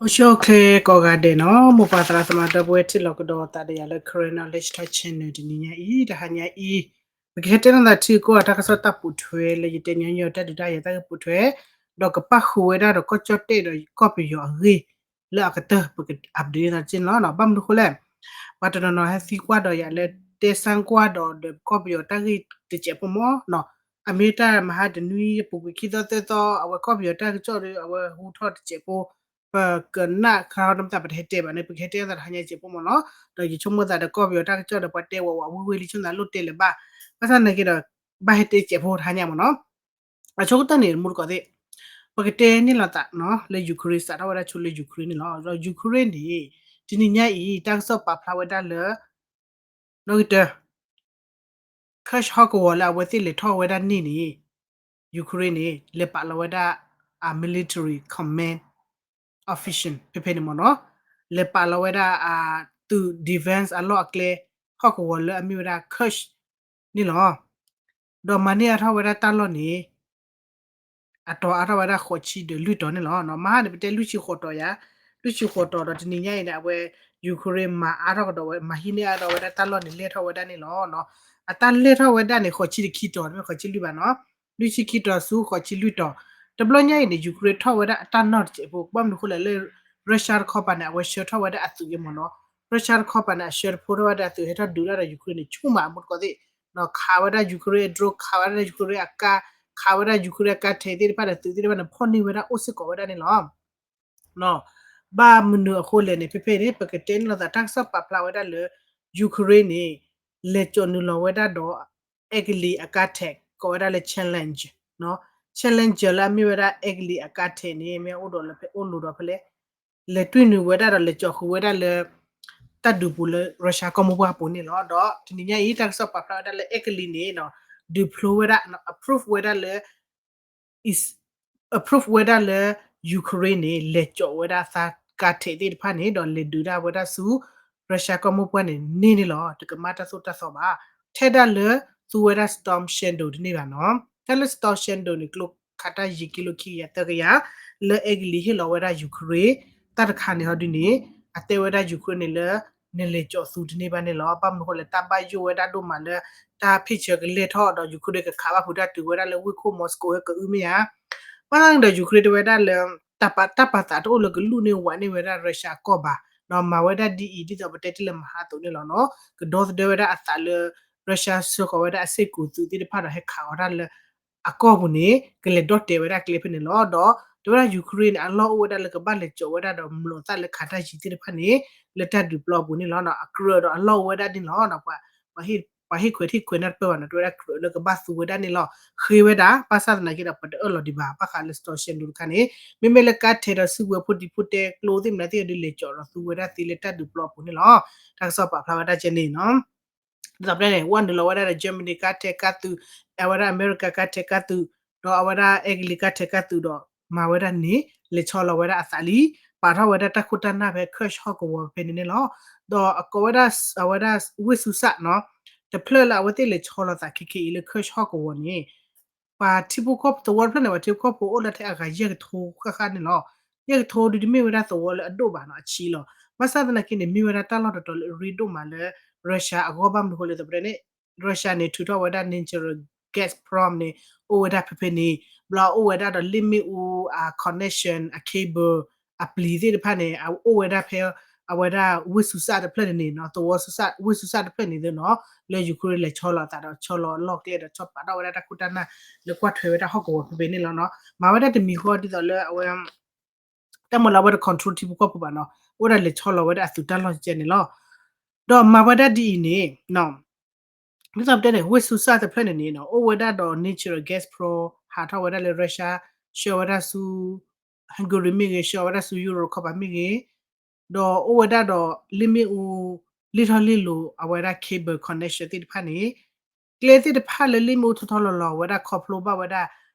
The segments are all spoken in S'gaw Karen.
အိၣ်ဆူၣ်အိၣ်ချ့ကိးဂၤဒဲးနီၤ, မိၢ်ပၢ်သရၣ်သမါဒီပုၢ်ဝဲၢ် ထံၣ်လိာ်ကဒီးသးဒီးယၤလၢ Karen Knowledge Talk Channel တနံၤညါအံၤ တဟါညါအံၤ, ပကဟဲတဲလိာ်သးထံကီၢ်တၢ်ကစီၣ်တၢ်ပိာ်ထွဲလၢယတဲညီညီတၢ်ဒုးတၢ်ယၤတၢ်ဂ့ၢ်ပိာ်ထွဲ, ဒီးကပၣ်ဃုာ်ဝဲဒၣ်ဒီးကီၢ်ကၠီၣ်တဲၣ်ဒီးကီၢ်ပယီၤအဂ့ၢ်လၢအကတၢၢ် ပက update သးတက့ၢ်န့ၣ်လီၤ. ဘၣ်မနုၤအဃိလဲၣ်, ပှၤတနီၤနီၤဟဲသံကွၢ်ဒီးယၤလၢ တဲဆါကွၢ်ဒီးဒီးကီၢ်ပယီၤတၢ်ဂ့ၢ်တစဲးဖိမ့ၢ်နီၤ, အမ့ၢ်တၢ်မဟါတနွံအပူၤကွံာ်ခံသီသၢသီ အဝဲကီၢ်ပယီၤတၢ်ကစီၣ်ဒီး အဝဲဟူထီၣ်တစဲးဖိ ပကနၣ်ခါဟီတမ့ၢ်သး ပတဟဲတဲဘၣ်န့ၣ် ပကဟဲတဲသးတဟါညါစဲးဖိမ့ၢ်နီၤ, ဒီးယဆိကမိၣ်သးဒီးကီၢ်ပယီၤတၢ်ကစီၣ်ဒီး ပှၤတဲဝဲဝဲဝံၤဝံၤလံ ဆိသးလိၣ်တဲလၢၤဘၣ်, ဘၣ်ဆၣ်သနာ်က့ဒီး ဘၣ်ဟဲတဲစဲးဖိတဟါညါမ့ၢ်နီၤ, အဆိကတၢၢ်န့ၣ် မူတကိးသ့ၣ်, ပကတဲန့ၣ်လိာ်သးနီၤ လၢ Ukraine စးထီၣ်ဝဲဒၣ်ဆိလၢ Ukraine န့ၣ်လီၤ. ဒီး Ukraine န့ၣ် တနံၤညါအံၤ တၢ်ကစီၣ်ပာ်ဖျါဝဲဒၣ်လၢ နီၣ်ဂံၢ်တၢ Kursk ဟီၣ်ကဝီၤလၢအဝဲသ့ၣ်လဲၤထီၣ်ဝဲဒၣ်န့ၣ်န့ၣ် Ukraine န့ၣ် လဲၤပာ်လီၤဝဲဒၣ်အ military command official ဖဲဖဲန့ၣ်မ့ၢ်နီၤ, လဲၤပာ်လီၤဝဲဒၣ်အသုး defense အလီၢ်အကျဲ ဟီၣ်ကဝီၤလၢအမ့ၢ်ဝဲဒၣ် Kursk န့ၣ်လီၤ. ဒီးမၤန့ၢ်အါထီၣ်ဝဲဒၣ်တၢ်လီၢ်န့ၣ် အတီၤအါထီၣ်ဝဲဒၣ်ဃိးဆံဒီးလွံၢ်တီၤန့ၣ်လီၤ. မဟါန့ၣ် ပတဲလွံၢ်ဆံဃိးတီၤယါ, လွံၢ်ဆံဃိးတီၤဒီးတနံၤညါအံၤန့ၣ် အဝဲ Ukraine မၤအါထီၣ်ကဒီးဝဲ မၤဟံးန့ၢ်အါထီၣ်ဝဲဒၣ်တၢ်လီၢ်န့ၣ် လဲၢ်ထီၣ်ဝဲဒၣ်န့ၣ်လီၤ. အတၢ်လဲၢ်ထီၣ်ဝဲဒၣ်န့ၣ် ဃိးဆံတခံတီၤ တမ့ၢ်ဃိးဆံလွံၢ်ဘၣ်နီၤ, လွံၢ်ဆံခံတီၤဆူဃိးဆံလွံၢ်တီၤ, တဘျီညါအံၤန့ၣ် Ukraine ထီၣ်ဝဲဒၣ်အတၢ်နီၢ်တစဲးဖိ ဘၣ်မနုၤအဃိလဲၣ် လၢ Russia တခီပၤန့ၣ် အဝဲဆှၢထီၣ်ဝဲဒၣ်အသုးက့မ့ၢ်နီၤ, Russia တခီပၤန့ၣ် အဆှၢတဖိထီၣ်ဝဲဒၣ်အသုး ဟဲထီၣ်ဒုးတၢ်ဒီး Ukraine န့ၣ် ဆူၣ်မးအမူတကိးသ့ၣ် ခးဝဲဒၣ် Ukraine drone ခးဝဲဒၣ် Ukraine အကါ, ခးဝဲဒၣ် Ukraine အကါထဲးသ့ၣ်တဖၣ်ဒီးသုးသ့ၣ်တဖၣ်န့ၣ် ဖီၣ်န့ၢ်ဝဲဒၣ်အိၣ်စ့ၢ်ကီးဝဲဒၣ်န့ၣ်လီၤ. ဘၣ်မနုၤအဃိလဲၣ်န့ၣ် ဖဲဖဲန့ၣ် ပကတဲန့ၣ်လိာ်သးတၢ်ကစီၣ်ပာ်ဖျါဝဲဒၣ်လၢ Ukraine န့ၣ် လဲၤကၠီးနုာ်လီၤဝဲဒၣ်ဒီး အဲကလံးအကါထဲး ကိးဝဲဒၣ်လၢ Challenger, Challenger လၢအမ့ၢ်ဝဲဒၣ်အဲကလံးအကါထဲးန့ၣ် မ့ၢ်အိၣ်ဒီးလၢဖဲ အိၣ်လူၤဒီးဖဲလဲၣ် လဲၤတွံၢ်နုာ်ဝဲဒၣ်ဒီးလဲၤကၠီးဃုာ်ဝဲဒၣ်လၢ တၢ်ဒုးပူၤလၢ Russia ကီၢ်မိၢ်ပှၢ်ပူၤန့ၣ်လီၤ. ဒီးတနံၤညါအံၤ တၢ်ကစီၣ်ပာ်ဖျါဝဲဒၣ်လၢအဲကလံးန့ၣ် ဒုးဖျိဝဲဒၣ် approve ဝဲဒၣ်လၢ approve ဝဲဒၣ်လၢ Ukraine န့ၣ် လဲၤကၠီးဝဲဒၣ်သးကါထဲးသ့ၣ်တဖၣ်န့ၣ် ဒီးလဲၤဒုးတၢ်ဝဲဒၣ်ဆူ Russia ကီၢ်မိၢ်ပှၢ်န့ၣ်န့ၢ်န့ၣ်လီၤ. တကမၣ်တၢ်သိၣ်တၢ်သီဘၣ်. ထဲဒၣ်လၢ သူဝဲဒၣ် Storm Shadow တန့ၢ်ဘၣ်နီၤ. တၢ်လၢ Storm Shadow န့ၣ် ကျိခးတၢ်ယံၤကံလိခံကယၤသၢကယၤ လၢအဲကလံးဟ့ၣ်လီၤဝဲဒၣ် Ukraine တၢ်တခါန့ၣ်ဟီဒုန့ၣ် အတဲဝဲဒၣ် Ukraine န့ၣ်လၢ နလဲၤကၠီးသူတန့ၢ်ဘၣ်န့ၣ်လီၤ. ဘၣ်မနုၤအဃိလဲၣ် တၢ်ဘၣ်ယိၣ်ဝဲဒၣ်ဒိၣ်မးလၢ တၢ်ဖ့ၣ်ဆၢကလဲၢ်ထီၣ်ဒီး Ukraine ကခးဘၣ်ဖုးတၢ်တုၤဝဲဒၣ်လၢဝ့ၢ်ခိၣ် Moscow ဝဲကအုမ့ၢ်ဧါ. ဘၣ်ဆၣ်န့ၣ်ဒီး Ukraine တဲဝဲဒၣ်လၢ တၢ်ပာ် တၢ်ပာ်သးတအိၣ်လၢကလူၣ်န့ၢ်ဝးန့ၢ်ဝဲဒၣ် Russia ကီၢ်ဘၣ်, ဒီးမၤဝဲဒၣ်ဒ်အံၤ ဒ်သိးပတဲတ့ၢ်လၢမဟါအသိးန့ၣ်လီၤနီၤ. ကဒီသဒၢဝဲဒၣ်အသးလၢ Russia ဆှၢဃီၤဝဲဒၣ်အစ့ၢ်ကီးသုးသ့ၣ်တဖၣ်ဒီးဟဲခးအီၤတၢ်လၢ အကီၢ်ပူၤန့ၣ် ကလဲၤဒီၣ်တဲာ်ဝဲဒၣ်ကျဲဖဲန့ၣ်လီၤ. ဒီးတဲဝဲဒၣ် Ukraine န့ၣ် အလီၢ်အိၣ်ဝဲဒၣ်လၢကဘၣ်လဲၤကၠီးဝဲဒၣ်ဒီးမျိာ်သၣ်လၢခးတၢ်ယံၤသ့ၣ်တဖၣ်န့ၣ် လၢတၢ်ဒုးပျီအပူၤန့ၣ်လီၤ. အကြၢးဒီးအလီၢ်အိၣ်ဝဲဒၣ်န့ၣ်လီၤ. ပှၤဟ့ၣ်ခွဲးထံၣ်ခွဲးနၢ်တပၢၢ်ဘၣ်နီၤ တဲဝဲဒၣ်ကြၢးလၢကဘၣ်သူဝဲဒၣ်န့ၣ်လီၤ. ဃ့ဝဲဒၣ် ဘၣ်ဆၣ်သနာ်က့ဒီး ပတအၢၣ်လီၤဒံးဘၣ် ဘၣ်ဃးလၢ Storm Shadow တခါန့ၣ် မ့မ့ၢ်လၢကါထဲးဒီးစုကဝဲၤဖိဒံဖိတဲကျိသ့ၣ်မနုၤသ့ၣ်ဒီးလဲၤကၠီးဒီးသူဝဲဒၣ်သ့လၢတၢ်ဒုးပျီအပူၤန့ၣ်လီၤ. တၢ်ကစီၣ်ပာ်ဖျါဝဲဒၣ်ကဲန့ၣ်နီၤ. ဒ်သိးပတဲန့ၣ် ဝဲနုာ်လီၤဝဲဒၣ်ဒီး Germany ကါထဲးကါသုး, အဝဲဒၣ်အမဲရကၤကါထဲးကါသုး, ဒီးအဝဲဒၣ်အဲကလံးကါထဲးကါသုးဒီး မၤဝဲဒၣ်န့ၣ် လဲၤဆီလီၤဝဲဒၣ်အသးလံ. ပာ်ထီၣ်ဝဲဒၣ်တၢ်ခိၣ်တၢ်နၢ်ဖဲ Kursk ဟီၣ်ကဝီၤဖဲန့ၣ်န့ၣ်လီၤ. ဒီးအကိးဝဲဒၣ် အဝဲဒၣ်ဝ့ၢ်ဆူၣ်စၣ်နီၤ, တဖျၢၣ်လၢအဝဲသ့ၣ်လဲၤဆီလီၤသးခဲခဲအံၤလၢ Kursk ဟီၣ်ကဝီၤန့ၣ် ပှၤထံဖိကီၢ်ဖိသဝီတဖျၢၣ်န့ၣ် ပှၤထံဖိကီၢ်ဖိအိၣ်လၢထဲအဂၤယဲၢ်ကထိဃၣ်ဃၣ်န့ၣ်လီၤ. ယဲၢ်ကထိဒုးတမ့ၢ်ဝဲဒၣ်သဝီလၢအဒိၣ်ဘၣ်နီၤ အဆံးလီၤ. ဘၣ်ဆၣ်သနာ်က့န့ၣ် မ့ၢ်ဝဲဒၣ်တၢ်လီၢ်တတီၤလၢအရ့ဒိၣ်မးလၢ Russia အဂီၢ် ဘၣ်မနုၤအဃိလဲၣ် ဒ်သိးပတဲန့ၣ် Russia န့ၣ် ထုးထီၣ်ဝဲဒၣ် natural gas prom န့ၣ် အိၣ်ဝဲဒၣ်ဖဲဖဲန့ၣ်, ဘျီအိၣ်ဝဲဒၣ်ဒီးလ့ၣ်မ့ၣ်အူ အ connection အ cable အပျံၤသ့ၣ်တဖၣ်န့ၣ် အအိၣ်ဝဲဒၣ်ဖဲ အဝဲဒၣ်ဝ့ၢ်ဆူၣ်စၣ်တဖျၢၣ်န့ၣ်န့ၣ်နီၤ, သဝီဆူၣ်စၣ် ဝ့ၢ်ဆူၣ်စၣ်တဖျၢၣ်န့ၣ်သ့နီၤ, လၢ Ukraine လဲၤဆီလီၤအသးဒီးဆီလီၤအလီၢ်ကျဲဒီးဆီပာ်ထီၣ်ဝဲဒၣ်တၢ်ခိၣ်တၢ်နၢ် လၢကွၢ်ထွဲဝဲဒၣ်ဟီၣ်ကဝီၤဖဲဖဲန့ၣ်လီၤနီၤ. မၤဝဲဒၣ်တမံၤဃီဒ်သိးလၢအဝဲ တၢ်မၤလၢအဝဲတ control ထံဖိကီၢ်ဖိဘၣ်နီၤ, အိၣ်ဒၣ်လဲၤဆီလီၤဝဲဒၣ်အသုးတၢ်လီၢ်ကဲန့ၣ်လီၤ. ဒီးမၤဝဲဒၣ်ဒ်အံၤန့ၣ် ဒ်သိးပတဲန့ၣ် ဝ့ၢ်ဆူၣ်စၣ်တဖျၢၣ်န့ၣ်န့ၣ်နီၤ အိၣ်ဝဲဒၣ်ဒီး natural gas prom ဟးထီၣ်ဝဲဒၣ်လၢ Russia ဆှၢဝဲဒၣ်ဆူ Hungary မ့ၢ်ဂ့ၤ, ဆှၢဝဲဒၣ်ဆူ Europe ခီပၤမ့ၢ်ဂ့ၤ, ဒီးအိၣ်ဝဲဒၣ်ဒီးလ့ၣ်မ့ၣ်အူ လ့ၣ်ထီၣ်လ့ၣ်လီၤ အဝဲဒၣ် cable connection သ့ၣ်တဖၣ်န့ၣ် ကျဲသ့ၣ်တဖၣ်လၢလ့ၣ်မ့ၣ်အူထီထီလီၤလီၤ အဝဲဒၣ်ခီဖျိဘၣ်ဝဲဒၣ်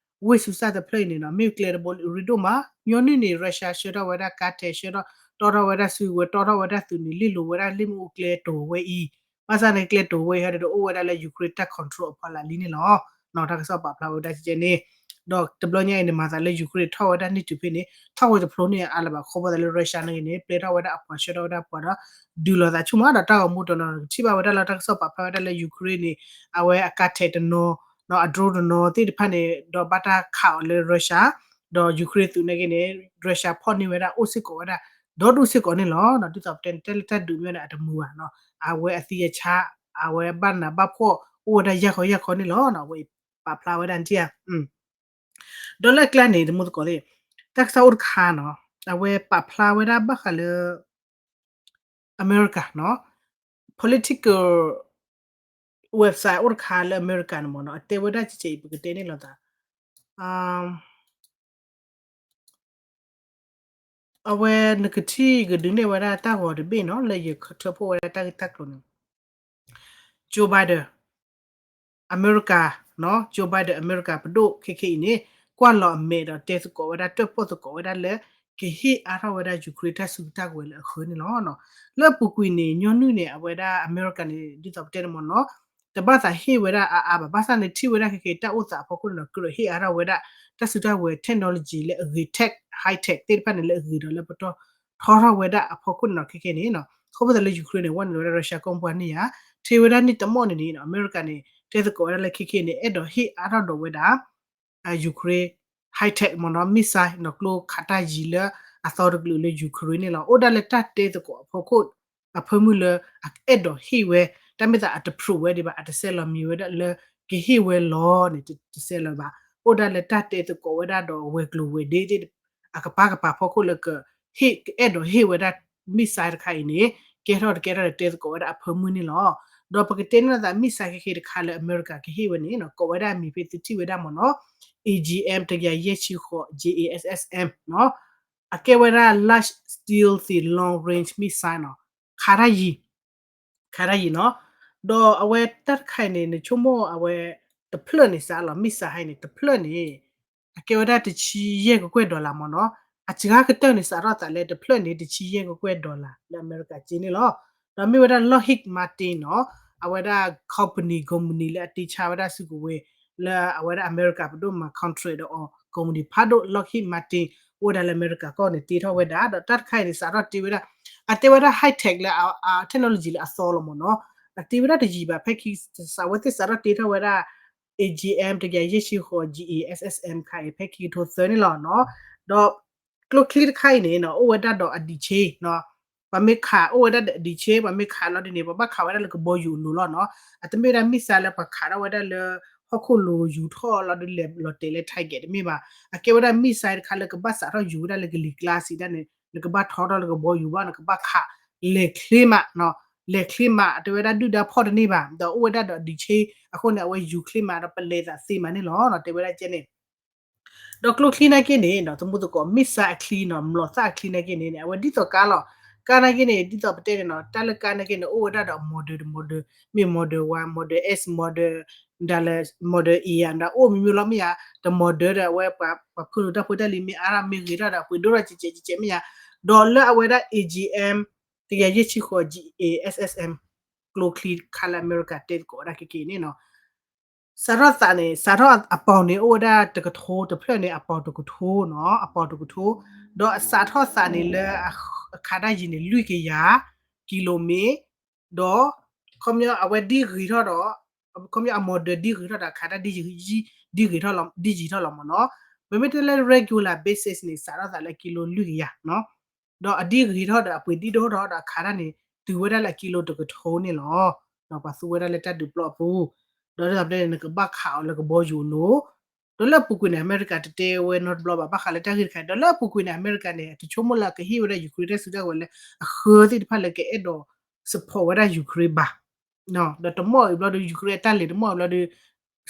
ဝ့ၢ်ဆူၣ်စၣ်တဖျၢၣ်အံၤန့ၣ်နီၤ မ့ၢ်ကျဲတဘိလၢအရ့ဒိၣ်မး, ညီနုၢ်န့ၣ် Russia ဆှၢထီၣ်ဝဲဒၣ်ကါထဲး ဆှၢထီၣ် တီထီၣ်ဝဲဒၣ်စုကဝဲၤ တီထီၣ်ဝဲဒၣ်သုးန့ၣ် လ့ၣ်လိၤဝဲဒၣ်လ့ၣ်မ့ၣ်အူကျဲတိၤဝဲအံၤ, ဘၣ်ဆၣ်န့ၣ်ကျဲတိၤဝဲအံၤဟဲဒီးအိၣ်ဝဲဒၣ်လၢ Ukraine တၢ် control အဖီလာ်လံန့ၣ်လီၤ. တၢ်ကစီၣ်ပာ်ဖျါဝဲဒၣ်ကဲန့ၣ် ဒီးတဘျီညါအံၤန့ၣ် မၤသးလၢ Ukraine ထီၣ်ဝဲဒၣ်န့ၢ်တုၤဖဲန့ၣ် ထီၣ်ဝဲတဖျိန့ၣ်အါလၢၤဘၣ် ခီဖျိသးလၢ Russia န့ၣ်ဂ့ၤန့ၣ် ပျဲထီၣ်ဝဲဒၣ်အပှၤ ဆှၢထီၣ်ဝဲဒၣ်ပှၤဒီး ဒုးလိာ်သးဆူၣ်မးဒီး တၢ်ဂီၤမူတနီၤ ကထံၣ်ဘၣ်ဝဲဒၣ်လၢတၢ်ကစီၣ်ပာ်ဖျါဝဲဒၣ်လၢ Ukraine န့ၣ် အဝဲအကါထဲးတနီၤ ဒီးအ drone တနီၤသ့ၣ်တဖၣ်န့ၣ် ဒီးဘၣ်တၢ်ခးအီၤလၢ Russia ဒီး Ukraine သုးနာ်က့န့ၣ် Russia ဖီၣ်န့ၢ်ဝဲဒၣ် အိၣ်စ့ၢ်ကီးဝဲဒၣ် ဒီဒူၣ်စ့ၢ်ကီးန့ၣ်လီၤ. ဒ်သိးပတဲန့ၣ် တၢ်လၢတၢ်ဒုးမ့ၢ်ဝဲဒၣ်အတမုာ်ဘၣ်နီၤ အဝဲအသံအဆါ အဝဲဘၣ်နးဘၣ်ဖှီၣ် အိၣ်ဝဲဒၣ်ယၢ်ခီယၢ်ခီန့ၣ်လီၤ. အဝဲပာ်ဖျါဝဲဒၣ်နထံၣ်ဧါ ဒီးလၢအကျါန့ၣ် တမူသကိးသ့ၣ် တၢ်ကစီၣ်အိၣ်တခါနီၤ အဝဲပာ်ဖျါဝဲဒၣ်ဘၣ်ဃးလၢ အမဲရကၤနီၤ political website အိၣ်တခါလၢအမဲရကၤန့ၣ်မ့ၢ်နီၤ အတဲဝဲဒၣ်ကဲကဲအံၤ ပကတဲန့ၢ်လိာ်သး အဝဲနကထံၣ်ကဒုးနဲၣ်ဝဲဒၣ်တၢ်ဂီၤတဘ့ၣ်နီၤ လၢယထၢဖှိၣ်ဝဲဒၣ်တၢ်ဂ့ၢ်တၢ်ကျိၤန့ၣ် Joe Biden အမဲရကၤ Joe Biden အမဲရကၤပဒိၣ်ခဲခဲအံၤန့ၣ် ကွၢ်လီၤအမဲာ်ဒီးတဲသကိးဝဲဒၣ် တၢၣ်ပီၣ်သကိးဝဲဒၣ်လၢ ကဟ့ၣ်အါထီၣ်ဝဲဒၣ် Ukraine တၢ်စုကဝဲၤလၢအဃၢန့ၣ်လီၤ. လၢအပူၤကွံာ်န့ၣ် ညီနုၢ်န့ၣ် အဝဲဒၣ်အမဲရကၤန့ၣ် ဒ်သိးပတဲန့ၣ်မ့ၢ်နီၤ တဘၣ်သးဟ့ၣ်ဝဲဒၣ်အါအါဘၣ် ဘၣ်ဆၣ်န့ၣ်ထံၣ်ဝဲဒၣ်ခဲခဲတၢ်အိၣ်သးအဖီခိၣ်န့ၣ်ဒီး ကြၢးဟ့ၣ်အါထီၣ်ဝဲဒၣ် တၢ်စုတၢ်ဝဲၤ technology လၢအဂ့ၤ tech high tech သ့ၣ်တဖၣ်န့ၣ် လၢအဂ့ၤဒီးလၢပတီၢ်ထီထီၣ်ဝဲဒၣ်အဖီခိၣ်န့ၣ်ဒီး ခဲခဲန့ၣ် ခီဖျိသးလၢ Ukraine န့ၣ် ဝဲန့ၣ်လီၤဝဲဒၣ် Russia ကီၢ်ပှၢ်န့ၣ်ဧါ ထဲဝဲဒၣ်န့ၣ်တမီၣ်န့ၣ်န့ၣ် အမဲရကၤန့ၣ် တဲသကိးဝဲဒၣ်လၢခဲခဲန့ၣ် အဲၣ်ဒိးဟ့ၣ်အါထီၣ်ဒီးဝဲဒၣ် Ukraine high tech မ့ၢ်နီၤ missile နီၤ ကျိခးတၢ်ယံၤလၢအသီတကလုာ်လၢ Ukraine န့ၣ်လီၤ. အိၣ်ဒၣ်လၢတၢ်တဲသကိးအဖီခိၣ် အဖၢမုၢ်လၢအအဲၣ်ဒိးဟ့ၣ်ဝဲ တၢ်မ့ၢ်သးအတ prove ဝဲဒံးဘၣ် အတဆဲးလီၤမံၤဝဲဒၣ်လၢ ကဟ့ၣ်ဝဲလီၤန့ၣ် တဆဲးလီၤဘၣ်. အိၣ်ဒၣ်လၢတၢ်တဲသကိးဝဲဒၣ်ဒီးဝဲၤကျိၤဝဲၤဒ့သ့ၣ် အကပၤကပၤဖီခိၣ်လၢက အဲၣ်ဒိးဟ့ၣ်ဝဲဒၣ် missile တခါအံၤန့ၣ် ကဲထီၣ်တကဲထီၣ်ဒီးတဲသကိးဝဲဒၣ်အဖၢမုၢ်န့ၣ်လီၤ. ဒီးပကတဲန့ၢ်သး missile ခဲခဲတခါလၢအမဲရကၤကဟ့ၣ်ဝဲန့ၣ် ကိးဝဲဒၣ်အမံၤဖဲသုထံၣ်ဝဲဒၣ်မ့ၢ်နီၤ A G M တကယၤယဲၢ်ဆံဃိး J A S S M နီၤ အကဲဝဲဒၣ် large stealthy long range missile နီၤ ခးတၢ်ယံၤ ခးတၢ်ယံၤနီၤ ဒီးအဝဲတၢ်တခါအံၤန့ၣ် နဆိကမိၣ်အဝဲ တဖျၢၣ်န့ၣ်စးလီၤ missile ဟဲန့ၣ် တဖျၢၣ်န့ၣ် အကဲဝဲဒၣ်တဆံယဲၢ်ကကွဲၢ် dollar မ့ၢ်နီၤ အစှၤကတၢၢ်န့ၣ် စးထီၣ်သးလၢတဖျၢၣ်န့ၣ် တဆံယဲၢ်ကကွဲၢ် dollar လၢအမဲရကၤက့န့ၣ်လီၤ. ဒီးမ့ၢ်ဝဲဒၣ် Lockheed Martin နီၤ အဝဲဒၣ် company company လၢအတ့ဆါဝဲဒၣ်စုကဝဲၤ လၢအဝဲဒၣ်အမဲရကၤပဒိၣ်မၤ contract ဒီးအီၤ company ဖးဒိၣ် Lockheed Martin အိၣ်ဝဲဒၣ်လၢအမဲရကၤကီၢ်န့ၣ် တ့ထီၣ်ဝဲဒၣ် ဒီးတၢ်တခါအံၤန့ၣ် စးထီၣ်တ့ဝဲဒၣ် အတဲဝဲဒၣ် high tech လၢအ technology လၢအသီလီၤမ့ၢ်နီၤ အတ့ဝဲဒၣ်တယံၤဘၣ် ဖဲခံ စးဝဲသ့ၣ်စးထီၣ်တ့ထီၣ်ဝဲဒၣ် A G M တကယၤယဲၢ်ဆံဃိး G A S S M ခါအံၤ ဖဲခံကထိသၢန့ၣ်လီၤနီၤ ဒီး ကျိချံတခါအံၤန့ၣ်နီၤ အိၣ်ဝဲဒၣ်ဒီးအဒံးဆ့နီၤ ပှၤမ့ၢ်ခးအိၣ်ဝဲဒၣ်ဒီးအဒံးဆ့ ပှၤမ့ၢ်ခးလီၤဒ်န့ၣ် ပှၤဘၣ်ခးဝဲဒၣ်လၢကဘီယူၤအလိၤလီၤနီၤ အတမ့ၢ်ဝဲဒၣ် missile လၢပှၤခးထီၣ်ဝဲဒၣ်လၢ ဟီၣ်ခိၣ်လိၤယူၤထီၣ်လီၤဒ်လဲၤလီၤတဲာ်လၢ target တမ့ၢ်ဘၣ် အကဲဝဲဒၣ် missile တခါလၢကဘၣ်စးထီၣ်ယူၤဝဲဒၣ်လၢကလံၤကျါစံးဒၣ်န့ၣ် နကဘၣ်ထီထီၣ်လၢကဘီယူၤဘၣ် နကဘၣ်ခး လဲၤချ့မးနီၤ လဲၤချ့မး အတဲဝဲဒၣ်ဒုၣ်ဒါဖီၣ်တန့ၢ်ဘၣ် ဒီးအိၣ်ဝဲဒၣ်ဒီးအဒံးဆ့ အဃိန့ၣ် အဝဲယူၤချ့မးဒီးပလဲၤသးသ့မးန့ၣ်လီၤနီၤ တဲဝဲဒၣ်ကဲန့ၣ် ဒီးကျိချံနာ်က့န့ၣ်နီၤ သမူသကိး missile အချံနီၤ မျိာ်သၣ်အချံနာ်က့န့ၣ်န့ၣ် အဝဲဒ်သိးကါလီၤ ကါနာ်က့န့ၣ် ဒ်သိးပတဲန့ၣ်နီၤ တၢ်လၢကါနာ်က့န့ၣ် အိၣ်ဝဲဒၣ်ဒီး model တ model မ့ၢ် model one model S model ဒ်လဲၣ် model အံၤယါ ဒီးအိၣ်မံၤမံၤလီၤမ့ၢ်ယါ တ model ဒီးအဝဲပှၤဖုၣ်လိာ်တၢ်ဖိတၢ်လံၤမ့ၢ်အါထီၣ်မ့ၢ်ဂ့ၤထီၣ်ဒီး ပှ့ၤဒိၣ်ထီၣ်ကဲးကဲးကဲးကဲးမ့ၢ်ယါ ဒီးလၢအဝဲဒၣ် A G M တကယၤယဲၢ်ဆံဃိး G A S S M ကျိချံတခါလၢအမဲရကၤတဲသကိးဝဲဒၣ်ခဲက့န့ၣ်နီၤ စးထီၣ်သးန့ၣ် စးထီၣ်အပီၤန့ၣ် အိၣ်ဝဲဒၣ်တကထိ တဖျၢၣ်န့ၣ် အပီၤတကထိနီၤ အပီၤတကထိ ဒီးအစးထီၣ်သးန့ၣ်လၢ အခးတၢ်ယံၤန့ၣ် လွံၢ်ကယၤ ကံလိမ့ၣ် ဒီး ခီပညီအဝဲဒ်ဂ့ၤထီၣ်ဒီး ခီပညီအ model ဒ်ဂ့ၤထီၣ်ဒီး အခးတၢ် ဒ်ဂ့ၤထီၣ်လီၤ ဒ်ယံၤထီၣ်လီၤမ့ၢ်နီၤ ပမ့ၢ်တဲလၢ regular basis န့ၣ် စးထီၣ်သးလၢကံလိလွံၢ်ကယၤနီၤ ဒီးအဒ်ဂ့ၤထီၣ်ဒီး အပှ့ၤဒ်ဒိၣ်ထီၣ်ဒီးအခးတၢ်န့ၣ် တုၤဝဲဒၣ်လၢအကံလိတကထိန့ၣ်လီၤ. ပှၤသူဝဲဒၣ်လၢတၢ်ဒုးပျီအပူၤ ဒီးဒ်သိးပတဲန့ၣ် နကဘၣ်ခးအီၤလၢကဘီယူၤအလိၤ ဒီးလၢအပူၤကွံာ်န့ၣ် အမဲရကၤတတဲဝဲနီတဘျီဘၣ် ဘၣ်ဃးလၢတၢ်ဂ့ၢ်တခါအံၤ ဒီးလၢအပူၤကွံာ်န့ၣ် အမဲရကၤန့ၣ် အတဆိကမိၣ်လၢအကဟ့ၣ်ဝဲဒၣ် Ukraine တၢ်စုတၢ်ဝဲၤလၢအဃၢသ့ၣ်တဖၣ်လၢကအဲၣ်ဒိး support ဝဲဒၣ် Ukraine ဘၣ် ဒီးတမီၣ်အံၤဘျီဒီး Ukraine အတၢ်လဲၤတမီၣ်အံၤဘျီဒီး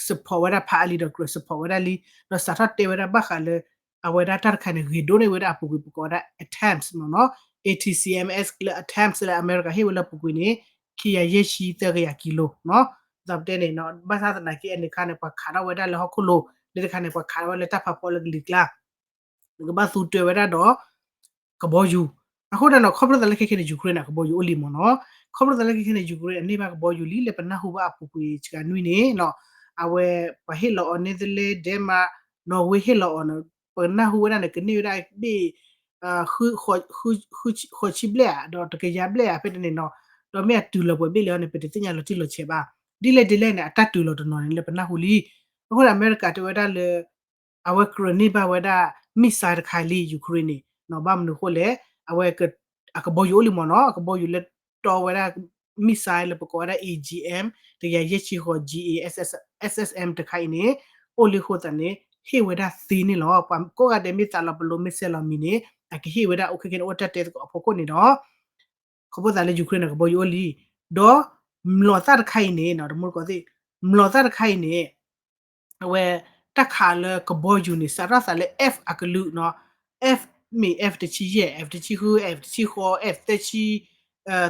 support ဝဲဒၣ်ဖးအါလံဒီးကြၢး support ဝဲဒၣ်လံ ဒီးစးထီၣ်တဲဝဲဒၣ်ဘၣ်ဃးလၢ အဝဲဒၣ်တၢ်တခါန့ၣ် ဂ့ၤဒိၣ်န့ၢ်ဝဲဒၣ်အပူၤကွံာ် ပကိးဝဲဒၣ် A TACMS လၢ A TACMS လၢအမဲရကၤဟ့ၣ်ဝဲလၢအပူၤကွံာ်န့ၣ် ခံကယၤယဲၢ်ဆံသၢကယၤကံလိနီၤ ဒ်သိးပတဲန့ၣ် ဘၣ်ဆၣ်သနာ်က့ အန့ၣ်တခါန့ၣ် ပှၤခးထီၣ်ဝဲဒၣ်လၢဟီၣ်ခိၣ်လိၤ လၢတခါန့ၣ် ပှၤခးထီၣ်ဝဲလၢတၢ်ဖးဖီလၢကလံၤကျါ နကဘၣ်သူတၢၤဝဲဒၣ်ဒီး ကဘီယူၤ အဃိဒီးနီၤ ခီဖျိသးလၢခဲခဲန့ၣ် Ukraine န့ၣ် ကဘီယူၤအိၣ်လံမ့ၢ်နီၤ ခီဖျိသးလၢခဲခဲန့ၣ် Ukraine အန့ၢ်ဘၣ်ကဘီယူၤလံ လၢပနၢ်ဟူဘၣ်အပူၤကွံာ်စှၤနွံန့ၣ်နီၤ အဝဲ ပှၤဟ့ၣ်လီၤအီၤ Netherlands Denmark နီၣ်ဝ့ဟ့ၣ်လီၤအီၤန့ၣ် ပနၢ်ဟူဝဲဒၣ်န့ၣ် ကန့ၢ်ဝဲဒၣ်ဘ့ၣ် ဃု ဃု ဃု ဃိးဆံဘျဲၣ်ဧါ ဒီးတကယၤဘျဲၣ်ဧါ ဖဲတန့ၣ်နီၤ, ဒီးမ့ၢ်အတုၤလီၤပှဲၤဘ့ၣ်လံအီၤန့ၣ် ပတသ့ၣ်ညါလီၤတံၢ်လီၤဆဲးဘၣ်. ဒ်လဲၣ်ဒ်လဲၣ်န့ၣ် အတၢ်တုၤလီၤတနီၤန့ၣ် လၢပနၢ်ဟူလံ. အဃိန့ၣ် အမဲရကၤတဲဝဲဒၣ်လၢ အဝဲကြၢးန့ၢ်ဘၣ်ဝဲဒၣ် missile တခါလံ Ukraine န့ၣ်နီၤ, ဘၣ်မနုၤအဃိလဲၣ်, အဝဲ အကဘီယူၤအိၣ်လံမ့ၢ်နီၤ, အကဘီယူၤလၢတီဝဲဒၣ် missile လၢပကိးဝဲဒၣ် A G M တကယၤယဲၢ်ဆံဃိး G A S S M တခါအံၤန့ၣ် အိၣ်လံအဃိသတးန့ၣ် ဟ့ၣ်ဝဲဒၣ်သ့န့ၣ်လီၤ. ပှၤကိးဂၤဒဲးမ့ၢ်သးလီၤပလိာ်မ့ၢ်ဆဲးလီၤမံၤန့ၣ် အကဟ့ၣ်ဝဲဒၣ်အိၣ်ခဲကနံၣ်န့ၣ် အိၣ်တၢ်တဲသကိးအဖီခိၣ်န့ၣ်ဒီး ခီဖျိသးလၢ Ukraine န့ၣ် ကဘီယူၤအိၣ်လံ, ဒီးမျိာ်သၣ်တခါအံၤန့ၣ်နီၤ တမူတကိးသ့ၣ်, မျိာ်သၣ်တခါအံၤန့ၣ် အဝဲ တၢ်ခးလၢကဘီယူၤန့ၣ် စးထီၣ်သးလၢ F အကလုာ်နီၤ, F မ့ၢ် F တဆံယဲၢ် F တဆံဃု F တဆံဃိး F သၢဆံ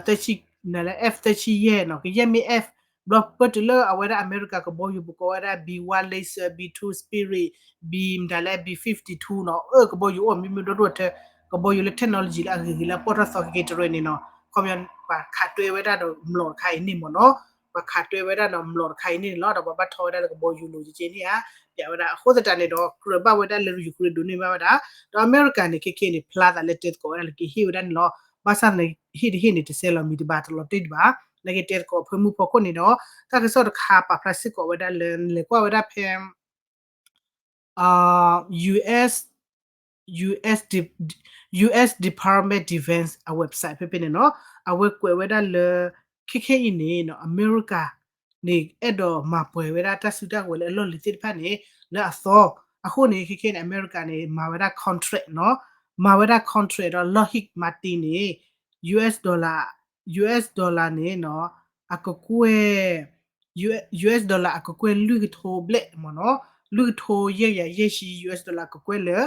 သၢဆံ နလဲ F သၢဆံယဲၢ်နီၤ ကယဲၢ်မ့ၢ် F ဘျီပတုၤလၢအဝဲဒၣ်အမဲရကၤကဘီယူၤ ပကိးဝဲဒၣ် B one Laser, B two Spirit, B မတၤလဲ B fifty-two နီၤ, အၢ ကဘီယူၤအိၣ်မံၤမံၤဒိၣ်ဒိၣ်ထဲ ကဘီယူၤလၢ technology လၢအဂ့ၤဂ့ၤလၢအပီၢ်ထီၣ်သီကက့ၤတရၢန့ၣ်နီၤ, ခီပညီ ပှၤခးတွဲဝဲဒၣ်ဒီးမျိာ်တခါအံၤန့ၣ်မ့ၢ်နီၤ, ပှၤခးတွဲဝဲဒၣ်ဒီးမျိာ်တခါအံၤန့ၣ်န့ၣ်လီၤ, ဒီးပှၤဘၣ်ထီဝဲဒၣ်လၢကဘီယူၤလိၤကက့ၤန့ၣ်ဧါ, ပျးဝဲဒၣ်အဃိသတးန့ၣ်ဒီး ကြၢးဘၣ်ဝဲဒၣ်လၢ Ukraine ဒိးန့ၢ်ဘၣ်ဝဲဒၣ်, ဒီးအမဲရကၤန့ၣ် ခဲခဲန့ၣ် ဖျါသးလၢတဲသကိးဝဲဒၣ်လၢကဟ့ၣ်ဝဲဒၣ်န့ၣ်လီၤ, ဘၣ်ဆၣ်န့ၣ် ဟ့ၣ်တဟ့ၣ်န့ၣ် တဆဲးလီၤမံၤတဘၣ်တလီၤတံၢ်ဒံးဘၣ်, နာ်က့တဲသကိးအဖၢမုၢ်ဖီခိၣ်န့ၣ်ဒီး တၢ်ကစီၣ်တခါပာ်ဖျါစ့ၢ်ကီးဝဲဒၣ်လၢ လဲၤကွၢ်ဝဲဒၣ်ဖဲ US US Department Defense အ website ဖဲဖဲန့ၣ်နီၤ, အဝဲကွဲးဝဲဒၣ်လၢ ခဲခဲအံၤန့ၣ်နီၤ အမဲရကၤန့ၣ် အဲၣ်ဒိးမၤပှဲၤဝဲဒၣ်တၢ်စုတၢ်ကဝဲၤလၢအလီၢ်လံၤသ့ၣ်တဖၣ်န့ၣ် လၢအသီ, အဃိန့ၣ် ခဲခဲန့ၣ် အမဲရကၤန့ၣ် မၤဝဲဒၣ် contract နီၤ, မၤဝဲဒၣ် contract ဒီး Lockheed Martin န့ၣ် US dollar US dollar န့ၣ်နီၤ အကကွဲၢ် US dollar အကကွဲၢ်လွံၢ်ကထိဘျဲၣ်မ့ၢ်နီၤ, လွံၢ်ကထိယဲၢ်ကယၤယဲၢ်ဆံ US dollar အကကွဲၢ်လၢ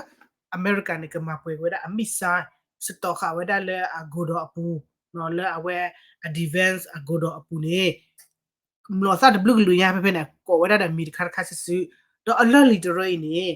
အမဲရကၤန့ၣ် ကမၤပှဲၤဝဲဒၣ်အ missile စတီၤဃာ်ဝဲဒၣ်လၢအ godown အပူၤ, လၢအဝဲအ defense အ godown အပူၤန့ၣ် မျိာ်သၣ်တဘျုးကလုာ်ညါဖဲဖဲန့ၣ် ကိးဝဲဒၣ်ဒီးမံၤတခါတခါစုာ်စုာ်, ဒီးအလီၢ်လံၤတရၢအံၤန့ၣ်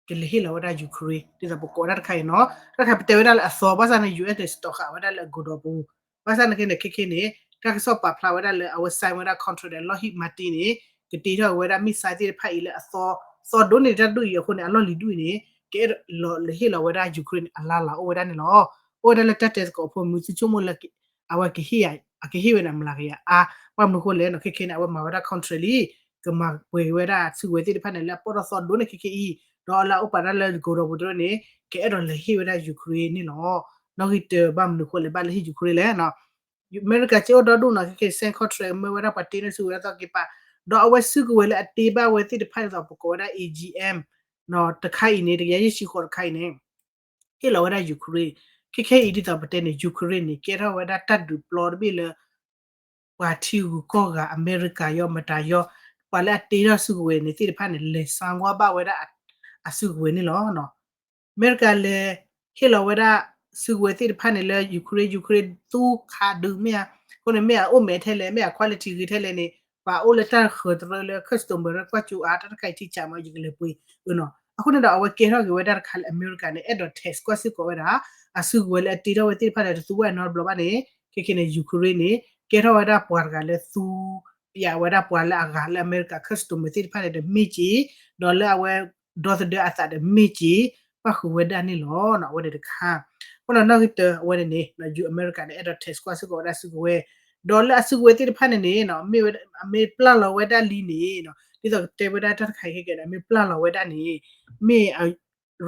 ကလဲၤဟ့ၣ်လီၤဝဲဒၣ် Ukraine ဒ်သိးပကိးဝဲဒၣ်တခါအံၤနီၤ, တၢ်တခါပတဲဝဲဒၣ်လၢအသီ ဘၣ်ဆၣ်န့ၣ် US န့ၣ် စတီၤဃာ်ဝဲဒၣ်လၢအ godown ပူၤ, ဘၣ်ဆၣ်န့ၣ်ခဲန့ၣ် ခဲခဲန့ၣ် တၢ်ကစီၣ်ပာ်ဖျါဝဲဒၣ်လၢအဝဲ sign ဝဲဒၣ် contract ဒီး Lockheed Martin န့ၣ် ကတ့ထီၣ်ဝဲဒၣ် missile သ့ၣ်တဖၣ်အံၤလၢအသီ, သီဒိၣ်န့ၢ်တၢ်ဒူၣ်အံၤအဃိန့ၣ် အလီၢ်လံၤဒူၣ်အံၤန့ၣ် ကအဲၣ်ဒိးလဲၤဟ့ၣ်လီၤဝဲဒၣ် Ukraine န့ၣ် အလါလၤအိၣ်ဝဲဒၣ်န့ၣ်လီၤ. အိၣ်ဝဲဒၣ်လၢတၢ်တဲသကိးဖိမုၢ်သုဆိကမိၣ်လၢ အဝဲကဟ့ၣ် အကဟ့ၣ်ဝဲန့ၣ် အမျးကယၤအါ, ဘၣ်မနုၤအဃိလဲၣ်နီၤ ခဲခဲန့ၣ် အဝဲမၤဝဲဒၣ် contract လံ, ကမၤပှဲၤဝဲဒၣ်စုကဝဲၤသ့ၣ်တဖၣ်န့ၣ် လၢအပီၢ်ထီၣ်သီဒိၣ်န့ၢ်ခဲခဲအံၤ, ဒီးလၢအအိၣ်ပာ်တၢ်လၢ godown ပူၤတရၢန့ၣ် ကအဲၣ်ဒိးလဲၤဟ့ၣ်ဝဲဒၣ် Ukraine န့ၣ်လီၤ. နီၣ်ဂံၢ်တၢ ဘၣ်မနုၤအဃိလဲၣ် ဘၣ်လဲၤဟ့ၣ် Ukraine လဲၣ်နီၤ, အမဲရကၤစ့အိၣ်ဒီဒူၣ်နီၤ ခဲခဲ sign contract မၢဝဲဒၣ်ပှၤတ့ထီၣ်စုကဝဲၤလၢအသီက့ၤပာ်, ဒီးအဝဲစုကဝဲၤလၢအတ့ဘၣ်ဝဲသ့ၣ်တဖၣ်ဒ်သိးပကိးဝဲဒၣ် A G M တခါအံၤန့ၣ် တကယၤယဲၢ်ဆံဃိးတခါအံၤန့ၣ် ဟ့ၣ်လီၤဝဲဒၣ် Ukraine, ခဲခဲအံၤဒ်သိးပတဲန့ၣ် Ukraine န့ၣ် ကဲထီၣ်ဝဲဒၣ်တၢ်ဒုးပျီတဘ့ၣ်လၢ ပှၤထံဂုၤကီၢ်ဂၤ အမဲရကၤယီမတၤယီ, ပှၤလၢအတ့ထီၣ်စုကဝဲၤန့ၣ်သ့ၣ်တဖၣ်န့ၣ် လဲၤဆါကွၢ်ဘၣ်ဝဲဒၣ်အစုကဝဲၤန့ၣ်လီၤ. အမဲရကၤလဲၤဟ့ၣ်လီၤဝဲဒၣ် စုကဝဲၤသ့ၣ်တဖၣ်န့ၣ်လၢ Ukraine, Ukraine သူခးဒုးမ့ၢ်ဧါ, အဃိန့ၣ်မ့ၢ်အအိၣ်မဲာ်ထဲလဲၣ်, မ့ၢ်အ quality ဂ့ၤထဲလဲၣ်န့ၣ် ပှၤအိၣ်လၢတၢ်ဃၢၤတရၢလၢ customer ကွၢ်ကၠူအါ တၢ်တခါအံၤထံၣ်ဆးမး ယကလဲၤပှ့ၤအၢနီၤ. အဃိန့ၣ်ဒီး အဝဲကဲထီၣ်က့ၤဝဲဒၣ်တခါလၢအမဲရကၤန့ၣ် အဲၣ်ဒိး test ကွၢ်စ့ၢ်ကီးဝဲဒၣ် အစုကဝဲၤလၢအတ့ထီၣ်ဝဲသ့ၣ်တဖၣ်န့ၣ် တသူဝဲနီတဘျီဘၣ်န့ၣ် ခဲခဲန့ၣ် Ukraine န့ၣ် ကဲထီၣ်ဝဲဒၣ်ပှၤတဂၤလၢသူ ပျးဝဲဒၣ်ပှၤလၢအဂၤလၢအမဲရကၤ customer သ့ၣ်တဖၣ်န့ၣ်ဒီးမ့ၢ်က့ၤ, ဒီးလၢအဝဲဒီသဒၢအသးဒီးမ့ၢ်က့ၤ, ပၣ်ဃုာ်ဝဲဒၣ်န့ၣ်လီၤ. အဝဲန့ၣ်တခါ, အဃိဒီးနီၣ်ဂံၢ်တၢ အဝဲန့ၣ်န့ၣ် ယူၤအမဲရကၤန့ၣ် အဲၣ်ဒိး test ကွၢ်စ့ၢ်ကီးဝဲဒၣ်စုကဝဲၤ, ဒီးလၢအစုကဝဲၤသ့ၣ်တဖၣ်န့ၣ်န့ၣ် မ့ၢ်ဝဲ အမ့ၢ်ပျၢ်လီၤဝဲဒၣ်လံန့ၣ် ဒ်သိးကတဲဝဲဒၣ်တၢ်တခါအံၤခဲကဲဒီး အမ့ၢ်ပျၢ်လီၤဝဲဒၣ်န့ၣ် မ့ၢ်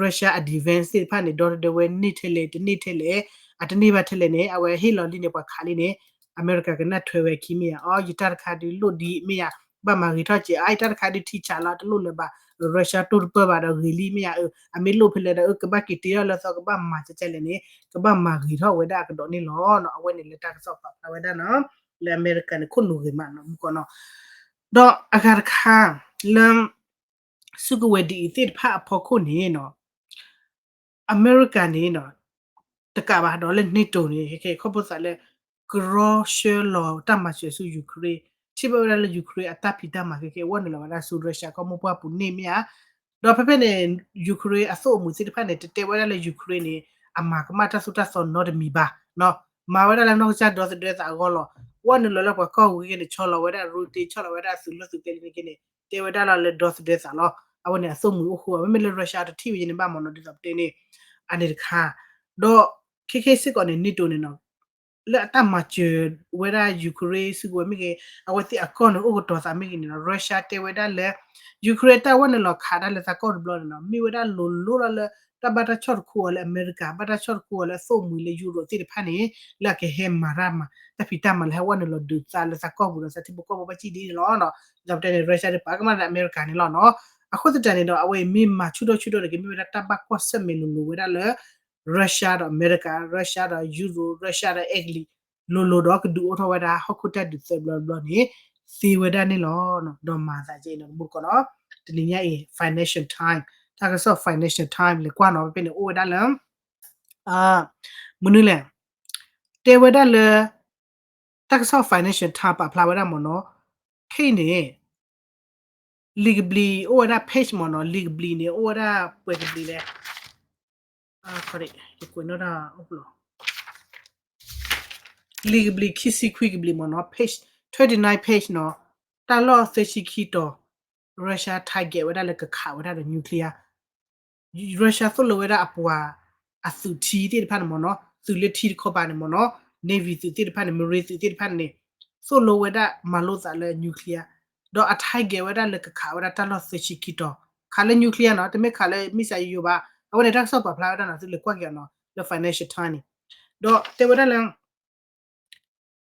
Russia အ defense သ့ၣ်တဖၣ်န့ၣ် ဒီသဒၢဝဲန့ၢ်ထဲလဲၣ် တန့ၢ်ထဲလဲၣ်, အတန့ၢ်ဘၣ်ထဲလဲၣ်န့ၣ် အဝဲဟ့ၣ်လီၤလံန့ၣ် ပှၤခးလံန့ၣ် အမဲရကၤကနၣ်ထွဲဝဲခံမ့ၢ်ဧါ, အီ ယတၢ်တခါဒုးလိၣ်ဒံးမ့ၢ်ဧါ, ဘၣ်မၤဂ့ၤထီၣ်ကဲး, အါ ယတၢ်တခါဒုးထံဆးလီၤ တလိၣ်လၢၤဘၣ်, Russia တိၢ်တပၢၢ်ဘၣ်ဒီးဂ့ၤလံမ့ၢ်ဧါ, အမ့ၢ်လိၣ်ဖဲလဲၣ်ဒီး အကဘၣ်က့ၤတ့ထီၣ်လၢသီ ကဘၣ်မၤကဲးလဲၣ်န့ၣ် ကဘၣ်မၤဂ့ၤထီၣ်ဝဲဒၣ်အကဒီးန့ၣ်လီၤ. အဝဲန့ၣ်လၢတၢ်ကစီၣ်ပာ်ဖျါဝဲဒၣ်နီၤ, လၢအမဲရကၤန့ၣ် ခိၣ်နူာ်ဂ့ၤမးနီၤ မူကီနီၤ, ဒီးအဂၤတခါ လၢ စုကဝဲၤဒ်အံၤသ့ၣ်တဖၣ်အဖီခိၣ်န့ၣ်နီၤ အမဲရကၤန့ၣ်နီၤ တကးဘၣ်ဒီးလၢ NATO န့ၣ် ခီဖျိသးလၢ ကရီဆှၢလီၤတၢ်မၤစၢၤဆူ Ukraine, ထံၣ်ဘၣ်ဝဲဒၣ်လၢ Ukraine အတၢ်ဖံးတၢ်မၤခဲကဲ ဝဲနုာ်လီၤဝဲဒၣ်ဆူ Russia ကီၢ်မိၢ်ပှၢ်ပူၤန့ၣ်မ့ၢ်ဧါ, ဒီးဖဲဖဲန့ၣ် Ukraine အသိၣ်အမူၤသ့ၣ်တဖၣ်န့ၣ် တတဲဝဲဒၣ်လၢ Ukraine န့ၣ် အမၤကမၣ်တၢ်သိၣ်တၢ်သီနီတမံၤဘၣ်, မၤဝဲဒၣ်လၢနီၢ်ကစၢ်ဒီသဒၢသးအဂီၢ်လီၤ. ဝဲနုာ်လီၤလၢပှၤကီၢ်ဝံၤကဲန့ၣ် ဆီလီၤဝဲဒၣ်ရူတ့ ဆီလီၤဝဲဒၣ်သုးလိၣ်သုးကျဲလံန့ၣ်ကဲန့ၣ် တဲဝဲဒၣ်လီၤလၢဒီသဒၢသးလီၤ. အဝဲန့ၣ်အသိၣ်မှံၤအိၣ်ဃိ မ့မ့ၢ်လၢ Russia တထံၣ်ဝဲယဲန့ၣ်ဘၣ်မ့ၢ်နီၤ ဒ်သိးပတဲန့ၣ် အန့ၣ်တခါ ဒီးခဲခဲစ့ၢ်ကီးန့ၣ် NATO န့ၣ်နီၤ လၢအတၢ်မၤစၢၤဝဲဒၣ် Ukraine စုကဝဲၤမ့ၢ်ဂ့ၤ အဝဲသ့ၣ်အကီၢ်န့ၣ်အိၣ်ကတီၤသးမ့ၢ်ဂ့ၤန့ၣ်နီၤ Russia တဲဝဲဒၣ်လၢ Ukraine တၢ်ဝဲနုာ်လီၤခးဒၣ်လၢသးကီၢ်တဘျီန့ၣ်နီၤ မ့ၢ်ဝဲဒၣ်လိၤလိၤလီၤလၢ တၢ်ဘၣ်တၢ်ဆီၣ်တခူအီၤလၢအမဲရကၤ ဘၣ်တၢ်ဆီၣ်တခူအီၤလၢအသိၣ်မှံၤလၢ Europe သ့ၣ်တဖၣ်န့ၣ် လၢအကဟဲမၤတၢ်မၤ တၢ်ဖံးတၢ်မၤလၢဟဲဝဲနုာ်လီၤဒုးသးလၢသးကီၢ်ပူၤဒီးသးထံဖိကီၢ်ဖိဘၣ်စံၣ်ဒ်န့ၣ်လီၤ. ဒ်သိးပတဲန့ၣ် Russia ဒ်ပာ်ကမၣ်လၢအမဲရကၤန့ၣ်လီၤနီၤ. အဃိသတးန့ၣ်ဒီး အဝဲအံၤမ့ၢ်မၤဆူၣ်ထီၣ်ဆူၣ်ထီၣ်န့ၣ် ကမ့ၢ်ဝဲဒၣ်တၢ်ဘၣ်ကွၢ်ဆၢၣ်မဲာ်လိၤလိၤဝဲဒၣ်လၢ Russia ဒီးအမဲရကၤ Russia ဒီး Europe Russia ဒီးအဲကလံး လိၤလိၤဒီးကဒုးအိၣ်ထီၣ်ဝဲဒၣ် ဟီၣ်ခိၣ်တၢ်ဒုးသၢဘျီတဘျီန့ၣ် သ့ဝဲဒၣ်န့ၣ်လီၤ. ဒီးမၤသးကဲအံၤနီၤ တမူတကိးနီၤ တနံၤညါအံၤ Financial Time တၢ်ကစီၣ် Financial Time လဲၤကွၢ်နီၤ ဖဲဖဲန့ၣ် အိၣ်ဝဲဒၣ်လၢ မနုၤလဲၣ် တဲဝဲဒၣ်လၢ တၢ်ကစီၣ် Financial Time ပာ်ဖျါဝဲဒၣ်မ့ၢ်နီၤ ခဲအံၤန့ၣ် လံာ်ကဘျံးအိၣ်ဝဲဒၣ် page မ့ၢ်နီၤ လံာ်ကဘျံးန့ၣ် အိၣ်ဝဲဒၣ်ပှဲၤကဘျံးလဲၣ် ယကွဲးနီၣ်တၢ်အိၣ်ဖျိ လံာ်ကဘျံးခံဆံခွံကဘျံးမ့ၢ်နီၤ page twenty nine page နီၤ တၢ်လီၢ်သၢဆံခံတီၤ Russia target ဝဲဒၣ်လၢကခးဝဲဒၣ်ဒီး nuclear Russia သိၣ်လိဝဲဒၣ်အပှၤ အသုးထံသ့ၣ်တဖၣ်န့ၣ်မ့ၢ်နီၤ သုးလၢထံတခီပၤန့ၣ်မ့ၢ်နီၤ Navy သုးသ့ၣ်တဖၣ်န့ၣ် Marine သုးသ့ၣ်တဖၣ်န့ၣ်န့ၣ် သိၣ်လိဝဲဒၣ်မၤလိသးလၢ nuclear ဒီးအ target ဝဲဒၣ်လၢကခးဝဲဒၣ်တၢ်လီၢ်သၢဆံခံတီၤ ခးလၢ nuclear နီၤ တမ့ၢ်ခးလၢ missile ယိယိဘၣ် အဝဲန့ၣ်တၢ်ကစီၣ်ပာ်ဖျါဝဲဒၣ်နီၤ သုလဲၤကွၢ်က့ၤအီၤနီၤ လၢ Financial Times န့ၣ် ဒီးတဲဝဲဒၣ်လၢ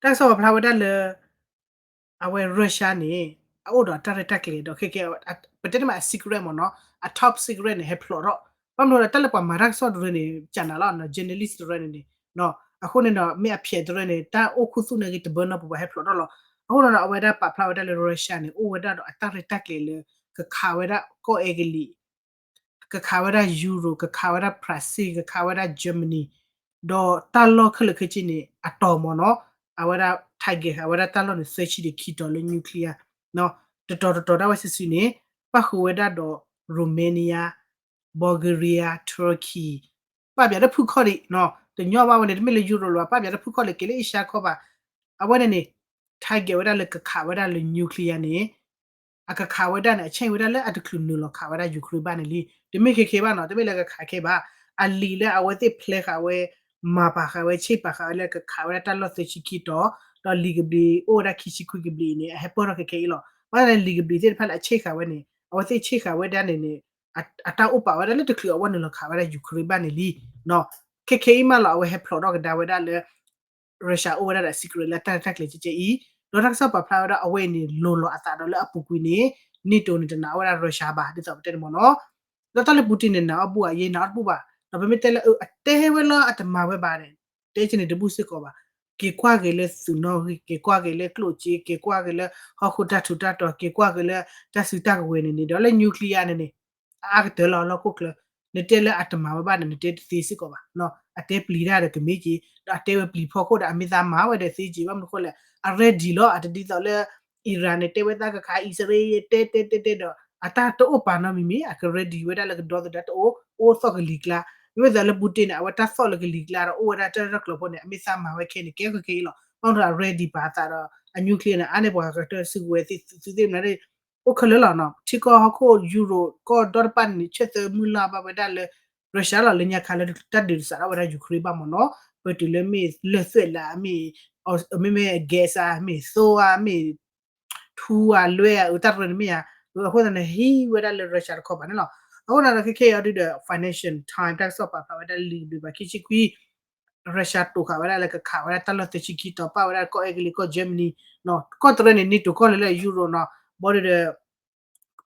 တၢ်ကစီၣ်ပာ်ဖျါဝဲဒၣ်လၢ အဝဲ Russia န့ၣ် အအိၣ်ဒီးအတၢ်ရဲၣ်တၢ်ကျဲၤဒီးခဲကဲ ပတဲတမးအ secret မ့ၢ်နီၤ အ top secret န့ၣ် ဟဲဖျိးထီၣ် ဘၣ်မနုၤဒီးတၢ်လၢပှၤမၤတၢ်ကစီၣ်တရၢန့ၣ် ကနၤလီၤ journalist တရၢန့ၣ်န့ၣ် အဃိန့ၣ်ဒီး မ့ၢ်အဖျဲးတရၢန့ၣ် တၢ်အိၣ်ခူသူၣ်န့ၣ်ဂ့ၤတဘၢနီတပူၤဘၣ်ဟဲဖျိးထီၣ်လီၤ အဃိန့ၣ်ဒီး အဝဲဒၣ်ပာ်ဖျါဝဲဒၣ်လၢ Russia န့ၣ် အိၣ်ဝဲဒၣ်ဒီးအတၢ်ရဲၣ်တၢ်ကျဲၤလၢ ကခးဝဲဒၣ်ကီၢ်အဲကလံး ကခးဝဲဒၣ် Europe ကခးဝဲဒၣ် France ကခးဝဲဒၣ် Germany ဒီးတၢ်လီၢ်ခဲလၢာ်ခဲဆ့န့ၣ် အတီၤမ့ၢ်နီၤ အဝဲဒၣ် target အဝဲဒၣ်တၢ်လီၢ်န့ၣ် သၢဆံဒီးခံတီၤလၢ nuclear တတီၤတတီၤဒၣ်ဝဲစုာ်စုာ်န့ၣ် ပၣ်ဃုာ်ဝဲဒၣ်ဒီး Romania Bulgaria Turkey ပၣ်ပၠးတဖုခီၣ်ဒံး တညီဘၣ်ဝဲန့ၣ် တမ့ၢ်လၢ Europe လၢၤဘၣ် ပၣ်ပၠးတဖုခီၣ်လၢက့ၤလၢ Asia ခီၣ်ဘၣ် အဝဲန့ၣ်န့ၣ် target ဝဲဒၣ်လၢကခးဝဲဒၣ်လၢ nuclear န့ၣ် အကခးဝဲဒၣ်န့ၣ် အဆဲးဝဲဒၣ်လၢအတချုးနုာ်လီၤခးဝဲဒၣ် Ukraine ဘၣ်န့ၣ်လံ တမ့ၢ်ခဲခဲဘၣ်နီၤ တမ့ၢ်လၢကခးခဲဘၣ် အလံာ်လၢအဝဲသ့ၣ်ဖျဲးဃာ်ဝဲ မၤပာ်ဃာ်ဝဲ ဆ့ၣ်ပာ်ဃာ်ဝဲလၢကခးဝဲဒၣ်တၢ်လီၢ်သၢဆံခံတီၤ ဒီးလံာ်ကဘျံးအိၣ်ဝဲဒၣ်ခံဆံခွံကဘျံးအံၤန့ၣ် အဟဲပၢၢ်ထီၣ်ခဲခဲအံၤလီၤ ဘၣ်ဆၣ်န့ၣ် လံာ်ကဘျံးသ့ၣ်တဖၣ်လၢအဆ့ၣ်ဃာ်ဝဲန့ၣ် အဝဲသ့ၣ်ဆ့ၣ်ဃာ်ဝဲဒၣ်န့ၣ်န့ၣ် အတၢ်အိၣ်ပာ်ဝဲဒၣ်လၢတချုးအဝဲနုာ်လီၤခးဝဲဒၣ် Ukraine ဘၣ်န့ၣ်လံ ခဲခဲအံၤမးလီၤ အဝဲဟဲဖျိးထီၣ်ကဒါဝဲဒၣ်လၢ Russia အိၣ်ဝဲဒၣ်ဒီး secret လၢတၢ်ရဲၣ်တၢ်ကျဲၤကဲကဲအံၤ ဒီးတၢ်ကစီၣ်ပာ်ဖျါဝဲဒၣ်အဝဲအံၤန့ၣ် လိၤလီၤအသးဒီးလၢအပူၤကွံာ်န့ၣ် NATO န့ၣ်တနာ်ဝဲဒၣ် Russia ဘၣ် ဒ်သိးပတဲန့ၣ်မ့ၢ်နီၤ ဒီးတၢ်လၢ Putin န့ၣ် နာ်အီၤဘူၣ်ဧါ ယဲနာ်အီၤတဘူၣ်ဘၣ် ဒီးပမ့ၢ်တဲလၢအတဲဝဲလၢအတမၤဝဲဘၣ်န့ၣ် တဲက့ၤန့ၣ်တဘူၣ်စ့ၢ်ကီးဘၣ် က့ၤကွၢ်က့ၤလၢသုးနီၣ်ဂံၢ် က့ၤကွၢ်က့ၤလၢကျိၣ်စ့ က့ၤကွၢ်က့ၤလၢဟီၣ်ခိၣ်တၢ်ထူးတၢ်တီၤ က့ၤကွၢ်က့ၤလၢတၢ်စုတၢ်ကဝဲၤန့ၣ်န့ၣ် ဒီးလၢ nuclear န့ၣ်န့ၣ် အအါကတၢၢ်လီၤလၢဟီၣ်ခိၣ်ချၢ နတဲလၢအတမၤဝဲဘၣ်န့ၣ် နတဲတသ့စ့ၢ်ကီးဘၣ် အတဲပျံၤတၢ်ဒီးကမ့ၢ်က့ၤ ဒီးအတဲဝဲပျံၤဖီခိၣ်ဒီးအမ့ၢ်သးမၤဝဲဒီးသ့က့ၤ ဘၣ်မနုၤဃိလဲၣ် အ ready လီၤ အတဒ်သိးလၢ Iran န့ၣ် တဲဝဲသးကခးအံၣ်စရ့လး တဲတဲတဲတဲဒီး အတၢ်တအိၣ်ပာ်နီတမံၤမံၤ အက ready ဝဲဒၣ်လၢကဒီသဒၢတအိၣ် အိၣ်သီၣ်ကလံၤကျါ မ့မ့ၢ်သးလၢ Putin န့ၣ် အဝဲတၢ်သီၣ်လၢကလံၤကျါဒီး အိၣ်ဝဲဒၣ်တၢ်ရဲၣ်တၢ်ကျဲၤဖိန့ၣ် အမ့ၢ်သးမၤဝဲခဲအံၤန့ၣ် ကဲကဲအံၤလီၤ ဘၣ်မနုၤအ ready ပာ်အသးဒီး အ nuclear န့ၣ် အါန့ၢ်ပှၤကတၢၢ်စုကဝဲၤသ့ၣ်သုသ့ၣ်မနုၤ အိၣ်ခဲလၢာ်လီၤနီၤ ထံကီၢ်ဟီၣ်ခိၣ် Europe ကီၢ်ဒီတဖၣ်န့ၣ် ဆဲးသၢမုၢ်လၢ်ဘၣ်ဝဲဒၣ်လၢ Russia လီၤ လၢညါခါလၢတၢ်ဒုးတစးထီၣ်ဝဲဒၣ် Ukraine ဘၣ်မ့ၢ်နီၤ ပတုၤလၢမ့ၢ်လၢၢ်သွဲၣ်လး မ့ၢ် မ့မ့ၢ် gas ဧါ မ့ၢ်သိဧါ မ့ၢ် ထူဧါ လွဲဧါ အတၢ်တရၢန့ၣ်မ့ၢ်ဧါ အဃိသတးန့ၣ် ဟံးဝဲဒၣ်လၢ Russia တခီပၤန့ၣ်လီၤ အဃိသတးဒီး ခဲခဲအံၤအီၤဒုဒီး Financial Time တၢ်ကစီၣ်ပာ်ဖျါဝဲဒၣ်လံာ်ဘျုးဘၣ်ခံဆံခွံ Russia တိာ်ဃာ်ဝဲဒၣ်လၢကခးဝဲဒၣ်တၢ်လီၢ်သၢဆံခံတီၤ ပာ်ဝဲဒၣ်ကီၢ်အဲကလံး ကီၢ် Germany ကီၢ်တရၢန့ၣ် NATO ကီၢ်လၢလၢ Europe နီၤ ဘီဒုဒီး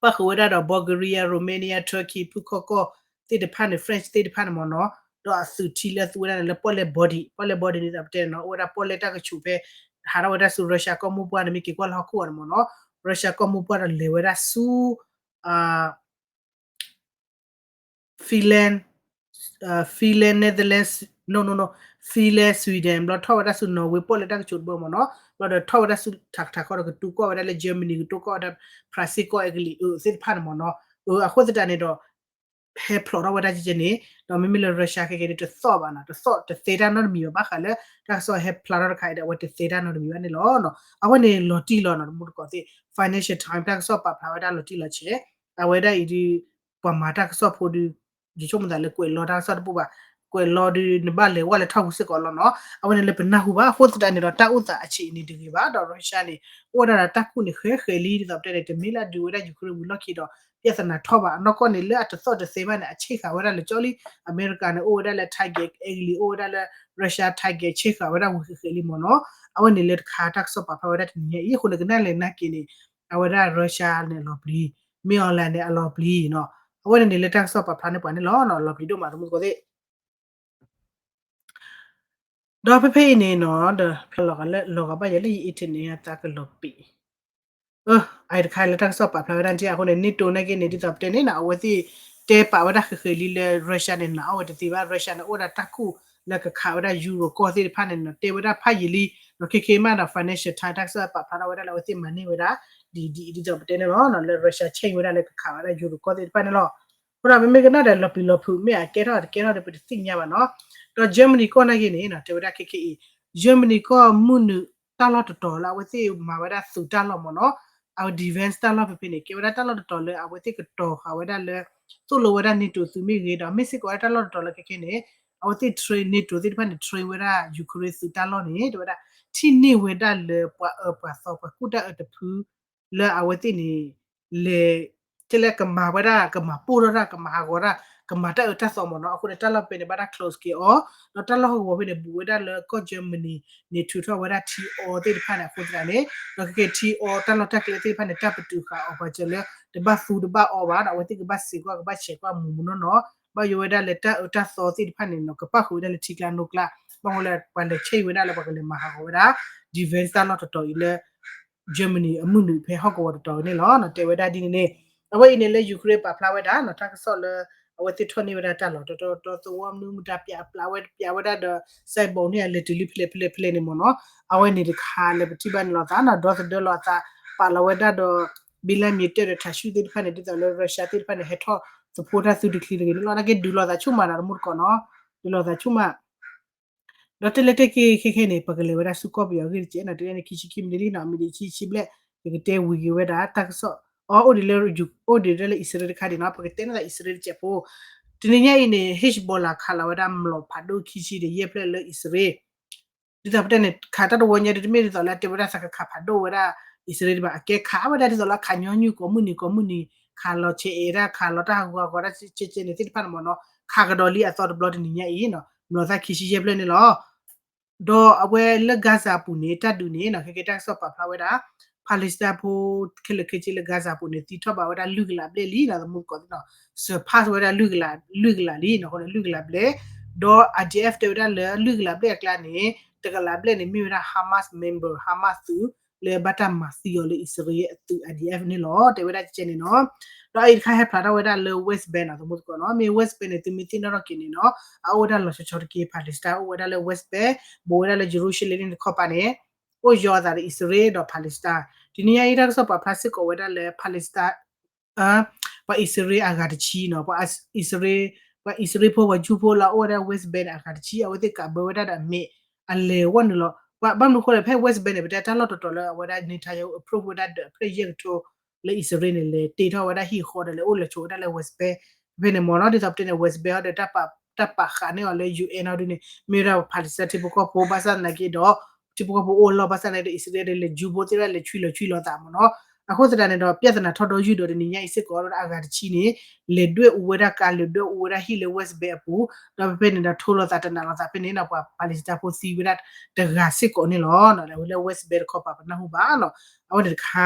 ပၣ်ဃုာ်ဝဲဒၣ်ဒီး Bulgaria Romania Turkey ဖုခီကီၢ်သ့ၣ်တဖၣ်န့ၣ် France သ့ၣ်တဖၣ်န့ၣ်မ့ၢ်နီၤ ဒီးအသုးထံလၢသူဝဲဒၣ်န့ၣ်လၢပီၣ်လဲၣ် body ပီၣ်လဲၣ် body န့ၣ်သးပတဲန့ၣ်နီၤ အိၣ်ဝဲဒၣ်ပီၣ်လဲၣ်တၢ်ကဆူးဖဲ ဟးထီၣ်ဝဲဒၣ်ဆူ Russia ကီၢ်မိၢ်ပှၢ်န့ၣ် မ့ၢ်က့ၤကွၢ်လၢဟီၣ်ခိၣ်အီၤန့ၣ်မ့ၢ်နီၤ Russia ကီၢ်မိၢ်ပှၢ်ဒီးလဲၤဝဲဒၣ်ဆူ Finland Finland Netherlands no no no Finland Sweden ဘျီထီၣ်ဝဲဒၣ်ဆူ Norway ပီၣ်လဲၣ်တၢ်ကဆူးတဘိမ့ၢ်နီၤ ဘျီဒီးထီၣ်ဝဲဒၣ်ဆူထးထးခီဒီးကတိၤကီၢ်ဝဲဒၣ်လၢ Germany ကတိၤကီၢ်ဝဲဒၣ် France ကီၢ်အဲကလံးအသ့ၣ်တဖၣ်န့ၣ်မ့ၢ်နီၤ အဃိသတးန့ၣ်ဒီး ဟဲဖျိးထီၣ်ဝဲဒၣ်ကဲကဲန့ၣ် ဒီးမ့မ့ၢ်လၢ Russia ခဲကဲန့ၣ်တသီၣ်ဘၣ်နီၤ တသီၣ်တသဲတၢ်နီတမံၤဘၣ် ဘၣ်ဃးလၢ တၢ်ကစီၣ်ဟဲဖျါထီၣ်တခါအံၤဒီး အဝဲတသဲတၢ်နီတမံၤဘၣ်န့ၣ်လီၤ. အဝဲန့ၣ်လီၤတံၢ်လီၤနီၤ တမူတကိးသ့ၣ် Financial Times တၢ်ကစီၣ်ပာ်ဖျါဝဲဒၣ်လီၤတံၢ်လီၤဆဲး အဝဲဒၣ်အံၤဒုး ပှၤမၤတၢ်ကစီၣ်ဖိဒုး ယဆိကမိၣ်သးလၢကွဲးလီတၢ်ကစီၣ်တဘူၣ်ဘၣ်, ကွဲးလီဒုး နဘၣ်လဲၤဝဲလၢထီၣ်ဟူးစ့ၢ်ကီးလီၤနီၤ. အဝဲန့ၣ်လၢပနၢ်ဟူဘၣ် အဃိသတးန့ၣ်ဒီး တၢ်အိၣ်သးအဆံးအံၤန့ၣ်တဂ့ၤဘၣ်ဒီး Russia န့ၣ် အိၣ်ဝဲဒၣ်ဒီးတၢ်ကူၣ်န့ၣ်ဃဲဃဲလံ ဒ်သိးပတဲန့ၣ် တမ့ၢ်လၢအဒုးဝဲဒၣ် Ukraine ဝံၤလီၢ်ခံဒီး ပြဿနာထီၣ်ဘၣ်. အနီၢ်ကီၢ်န့ၣ် လၢအတသီၣ်တသဲဘၣ်န့ၣ် အဆ့ၣ်ဃာ်ဝဲဒၣ်လၢကၠီလံ. အမဲရကၤန့ၣ် အိၣ်ဝဲဒၣ်လၢ target အဲကလံၤ အိၣ်ဝဲဒၣ်လၢ Russia target ဆ့ၣ်ဃာ်ဝဲဒၣ်ဝံၤဃဲဃဲလံမ့ၢ်နီၤ. အဝဲန့ၣ်လၢတခါတၢ်ကစီၣ်ပာ်ဖျါဝဲဒၣ်တနံၤညါအံၤ အဃိန့ၣ် ကနၣ်လဲၤနာ်က့ၤန့ၣ် အဝဲဒၣ် Russia န့ၣ်အလီၤပျံၤ, မ့ၢ် online န့ၣ် အလီၤပျံၤနီၤ. အဝဲန့ၣ်န့ၣ်လၢတၢ်ကစီၣ်ပာ်ဖျါန့ၢ်ပှၤန့ၣ်လီၤ. လီၤပျံၤဒိၣ်မး သမူသကိးသ့ၣ် ဒီးဖဲဖဲအံၤန့ၣ်နီၤ ဒီးဖဲလီၤဂာ်လၢ လီၤဂာ်ဘၣ်ယၤလၢယ internet အသးကလီၤပံာ်, အအံၤတခါလၢတၢ်ကစီၣ်ပာ်ဖျါဝဲဒၣ်ထံအဃိန့ၣ် NATO နာ်က့န့ၣ် ဒ်သိးပတဲန့ၣ်နီၤ အဝဲသ့ၣ်တဲပာ်ဝဲဒၣ်ဃဲဃဲလံလၢ Russia န့ၣ် နာ်အီၣ်ဝဲတသ့ဘၣ်. Russia န့ၣ် အိၣ်ဝဲဒၣ်တၢ်ကူၣ်လၢကခးဝဲဒၣ် Euro ကီၢ်သ့ၣ်တဖၣ်န့ၣ်နီၤ တဲဝဲဒၣ်ဖးယံာ်လံနီၤ. ခဲခဲမးဒီး Financial Times တၢ်ကစီၣ်ပာ်ဖျါထီၣ်ဝဲဒၣ်လၢအဝဲသ့ၣ်မၤန့ၢ်ဝဲဒၣ် ဒ်ဒ်ဒ်သိးပတဲန့ၣ်လီၤ. လၢ Russia ဆဲးဝဲဒၣ်လၢကခးဝဲဒၣ် Euro ကီၢ်သ့ၣ်တဖၣ်န့ၣ်လီၤ. အဃိဒီး ပမ့ၢ်ကနၣ်ဒီးလီၤပျံၤလီၤဖုး မ့ၢ်အကဲထီၣ်တကဲထီၣ်ဒီး ပတသ့ၣ်ညါဘၣ်နီၤ. ဒီး Germany ကီၢ်နာ်က့န့ၣ်နီၤ တဲဝဲဒၣ်ခဲခဲအံၤ Germany ကီၢ်မုၢ်နုာ်တၢ်လီၢ်တတီၤလၢအဝဲသ့ၣ်မၤဝဲဒၣ်သုးတၢ်လီၢ်မ့ၢ်နီၤ, အဝဲ defense တၢ်လီၢ်ဖဲဖဲန့ၣ် ကဲဝဲဒၣ်တၢ်လီၢ်တတီၤလၢအဝဲသ့ၣ်ကတီၤဃာ်ဝဲဒၣ်လၢ သိၣ်လိဝဲဒၣ် NATO သုးမ့ၢ်ဂ့ၤဒီး မ့ၢ်စ့ၢ်ကီးဝဲဒၣ်တၢ်လီၢ်တတီၤလၢခဲခဲန့ၣ် အဝဲသ့ၣ် train NATO သ့ၣ်တဖၣ်န့ၣ် train ဝဲဒၣ် Ukraine သုးတၢ်လီၢ်န့ၣ် တဲဝဲဒၣ် ထံၣ်န့ၢ်ဝဲဒၣ်လၢပှၤအၢပှၤသီပှၤကူၣ်တၢ်အၢတဖု လၢအဝဲသ့ၣ်န့ၣ် လဲၤ ကဲလၢကမၤဝဲဒၣ် ကမၤပိၢ်ထီၣ်တၢ် ကမၤဟးဂီၤတၢ် ကမၤတၢ်အၢတၢ်သီမ့ၢ်နီၤ. အဃိန့ၣ် တၢ်လီၢ်ဖဲန့ၣ် ဘၣ်တၢ် close က့ၤအီၤ ဒီးတၢ်လီၢ်ဟီၣ်ကဝီၤဖဲန့ၣ် ဘူးဝဲဒၣ်လၢကီၢ် Germany န့ၣ် ထုးထီၣ်ဝဲဒၣ်ထံအီ သ့ၣ်တဖၣ်န့ၣ် အဃိသတးန့ၣ် ဒီးကကဲထံအီ တၢ်လီၢ်တၢ်ကျဲသ့ၣ်တဖၣ်န့ၣ် တၢ်ပတုာ်ဃာ်အီၤပှၤစၢၤလၢ တဘၣ်သူတဘၣ်အီဘၣ်ဒီး အဝဲသ့ၣ်ကဘၣ်စဲးကွၢ် ကဘၣ်ဆဲးကွၢ်မူးမူးနီၢ်နီၢ် ဘၣ်ယိၣ်ဝဲဒၣ်လၢတၢ်အၢတၢ်သီသ့ၣ်တဖၣ်န့ၣ်နီၤ ကပၣ်ဃုာ်ဝဲဒၣ်လၢထံကျါနိကျါ ဘၣ်ဃိလၢပှၤလဲၤဆဲးဝဲဒၣ်လၢပှၤကလဲၤမၤဟးဂီၤဝဲဒၣ် defense တၢ်လီၢ်တတီၤအံၤလၢ Germany အမုၢ်နုာ်ဖဲဟီၣ်ကဝီၤတတီၤန့ၣ်လီၤ. တဲဝဲဒၣ်ဒ်န့ၣ်န့ၣ် အဝဲအံၤန့ၣ်လၢ Ukraine ပာ်ဖျါဝဲဒၣ်နီၤ တၢ်ကစီၣ်လၢ အဝဲသ့ၣ်ထီၣ်န့ၢ်ဝဲဒၣ်တၢ်လီၢ်တတီၤတီၤ သဝီမနုၤမတၤ ပျးပျးဝဲ ပျးဝဲဒၣ်ဒီး စဲးဘီးန့ၣ် အလဲၤတုၤလံဖဲလဲၣ်ဖဲလဲၣ်ဖဲလဲၣ်န့ၣ်မ့ၢ်နီၤ အဝဲန့ၣ်တခါလၢပထံၣ်ဘၣ်န့ၣ်လီၤသးနီၤ ဒီသဒၢလီၤအသး ပာ်လီၤဝဲဒၣ်ဒီး ဘံလၢမံၤတၢၢ်ဒီးထးဆူၣ်သ့ၣ်တဖၣ်န့ၣ် ဒ်သိးလၢ Russia သ့ၣ်တဖၣ်န့ၣ် ဟဲထီၣ်သဖှိတၢ်သုတချံတဂ့ၤန့ၣ်လီၤ. နာ်က့ဒုးလိာ်သးဆူၣ်မးနီၤ တမူတကိးနီၤ ဒုးလိာ်သးဆူၣ်မး ဒီးတဲလဲၤတဲက့ၤခဲခဲန့ၣ် ပကလဲၤဝဲဒၣ်ဆူကီၢ်ပယီၤအဂ့ၢ်တကဲးနီၤ တဲန့ၣ် ခံဆံခံမံးနံးလံနီၤ မံးနံးခံဆံဘျဲၣ် ယကတဲဝံၤက့ၤဝဲဒၣ်တၢ်ကစီၣ် အီၤအိၣ်ဒံးလၢ အိၣ်ဒံးလၢအံၣ်စရ့လးတခါဒံးနီၤ ပကတဲန့ၢ်သးအံၣ်စရ့လးတစဲးဖိ တနံၤညါအံၤန့ၣ် Hezbollah ခးလီၤဝဲဒၣ်မျိာ်ဖးဒိၣ်ခံဆံဒီးယဲၢ်ဖျၢၣ်လၢအံၣ်စရ့လး ဒ်သိးပတဲန့ၣ် ခးတၢ်တဝီညါဒ် တမ့ၢ်ဒ်သိးလၢတဲဝဲဒၣ်သးကခးဖးဒိၣ်ဝဲဒၣ် အံၣ်စရ့လးဘၣ် အကဲခးဝဲဒၣ်ဒ်သိးလၢခးညီနုၢ်ကိးမုၢ်နံၤကိးမုၢ်နံၤ ခးလီၤဆဲးအဲးဒၣ် ခးလီၤတၢ်ဟးဂူာ်ဟးဂီၤဒၣ်ကဲကဲန့ၣ်သ့ၣ်တဖၣ်န့ၣ်မ့ၢ်နီၤ ခးကဒီးလံအသီတဘျီတနံၤညါအံၤနီၤ မျိာ်သၣ်ခံဆံယဲၢ်ဖျၢၣ်န့ၣ်လီၤ. ဒီးအဝဲလၢ Gaza ပူၤန့ၣ် တၢ်ဒုးန့ၣ်နီၤ ခဲကဲတၢ်ကစီၣ်ပာ်ဖျါဝဲဒၣ် Palestine ဖိခဲလၢာ်ခဲဆ့လၢ Gaza ပူၤန့ၣ် သံထီၣ်ဘၣ်ဝဲဒၣ်လွံၢ်ကလးဘျဲၣ်လံနီၤ သမူသကိးသ့ၣ်နီၤ surpass ဝဲဒၣ်လွံၢ်ကလး လွံၢ်ကလးလံနီၤ အဃိန့ၣ် လွံၢ်ကလးဘျဲၣ် ဒီး IDF တဲဝဲဒၣ်လၢလွံၢ်ကလးဘျဲၣ်အကျါန့ၣ် တကလးဘျဲၣ်န့ၣ် မ့ၢ်ဝဲဒၣ် Hamas member Hamas သုး လၢဘၣ်တၢ်မၤသံအီၤလၢအံၣ်စရ့လးအသုး IDF န့ၣ်လီၤ တဲဝဲဒၣ်ကဲကဲန့ၣ်နီၤ ဒီးအအံၤတခါဟဲဖျါထီၣ်ဝဲဒၣ်လၢ West Bank နီၤ သမူသကိးနီၤ မ့ၢ် West Bank န့ၣ် သုမ့ၢ်သ့ၣ်နီၣ်ထီၣ်က့ၤန့ၣ်နီၤ အအိၣ်ဝဲဒၣ်လီၤဆီဆီတက့ၢ် Palestine အိၣ်ဝဲဒၣ်လၢ West Bank ဘူးဝဲဒၣ်လၢ Jerusalem န့ၣ်တခီပၤန့ၣ် အိၣ်ယီၤအသးဒီးအံၣ်စရ့လးဒီး Palestine တနံၤညါအံၤတၢ်ကစီၣ်ပာ်ဖျါစ့ၢ်ကီးဝဲဒၣ်လၢ Palestine ပှၤအံၣ်စရ့လးအဂၤတဆံနီၤ ပှၤအံၣ်စရ့လး ပှၤအံၣ်စရ့လးဖိ ပှၤကၠူဖိလၢအအိၣ်ဝဲဒၣ် West Bank န့ၣ် အဂၤတဆံ အဝဲသ့ၣ်ကးဘၢဝဲဒၣ်ဒီးအမဲာ် အလဲၤဝဲနုာ်လီၤ ဘၣ်မနုၤဃိလဲၣ် ဖဲ West Bank န့ၣ် ပတဲတၢ်လီၢ်တတီၤလၢအဝဲဒၣ် Netanyahu approve ဝဲဒၣ်ဒီးဖျၢၣ်ယဲၢ်ကထိ လၢအံၣ်စရ့လးန့ၣ် လဲၤတ့ထီၣ်ဝဲဒၣ်ဟံၣ်ဃီဒီးလဲၤအိၣ်လဲၤဆိးဝဲဒၣ်လၢ West Bank ဖဲန့ၣ်မ့ၢ်နီၤ ဒ်သိးပတဲန့ၣ် West Bank ဟီဒီး တၢ်ပာ်ဃာ်န့ၢ်အီၤလၢ UN အီၤဒ်န့ၣ် မ့ၢ်ဝဲဒၣ် Palestine ထံဖိကီၢ်ဖိ ဘၣ်ဆၣ်သနာ်က့ဒီး ထံဖိကီၢ်ဖိအိၣ်အလီၢ် ဘၣ်ဆၣ်သနာ်က့ဒီး အံၣ်စရ့လးဒီးလဲၤကၠူဖိသ့ၣ်တဖၣ်လဲၤဆွံလီၤဆွံလီၤသးမ့ၢ်နီၤ အဃိသတးန့ၣ်ဒီး ပြဿနာထီၣ်ဒီးယုၢ်ဒီးတနံၤညါအံၤစ့ၢ်ကီးဒီးအဂၤတဆံန့ၣ် လဲၤဒွဲၣ်အူဝဲဒၣ်ကါ လဲၤဒွဲၣ်အူဝဲဒၣ်ဟံၣ်လၢ West Bank အပူၤ ဒီးဖဲဖဲန့ၣ်ဒီးထိလိာ်သးတနာ်လိာ်သးဖဲန့ၣ်ဒီး ပှၤ Palestine ဖိသံဝဲဒၣ်တဂၤစ့ၢ်ကီးန့ၣ်လီၤ လၢ West Bank တခီပၤပနၢ်ဟူဘၣ်နီၤ အဝဲန့ၣ်တခါ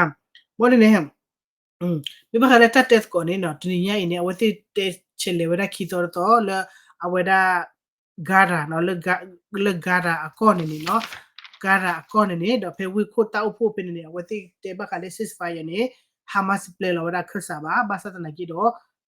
ဘၣ်ဒ်န့ၣ် မ့ၢ်ဘၣ်ဃးလၢတၢ်တဲသကိးန့ၣ်နီၤ တနံၤညါအံၤန့ၣ် အဝဲသ့ၣ်တဲဆဲးလဲၤဝဲဒၣ်ခံသီတသီလၢ အဝဲဒၣ် Gaza နီၤ လၢ Gaza အကီၢ်န့ၣ်န့ၣ်နီၤ Gaza အကီၢ်န့ၣ်န့ၣ် ဒီးဖဲဝ့ၢ်ခိၣ်တၢ်အိၣ်ဖှိၣ်ဖဲန့ၣ်န့ၣ် အဝဲသ့ၣ်တဲဘၣ်ဃးလၢ ceasefire န့ၣ် Hamas ပျဲလီၤဝဲဒၣ်ခၢၣ်စးဘၣ် ဘၣ်ဆၣ်သနာ်က့ဒီး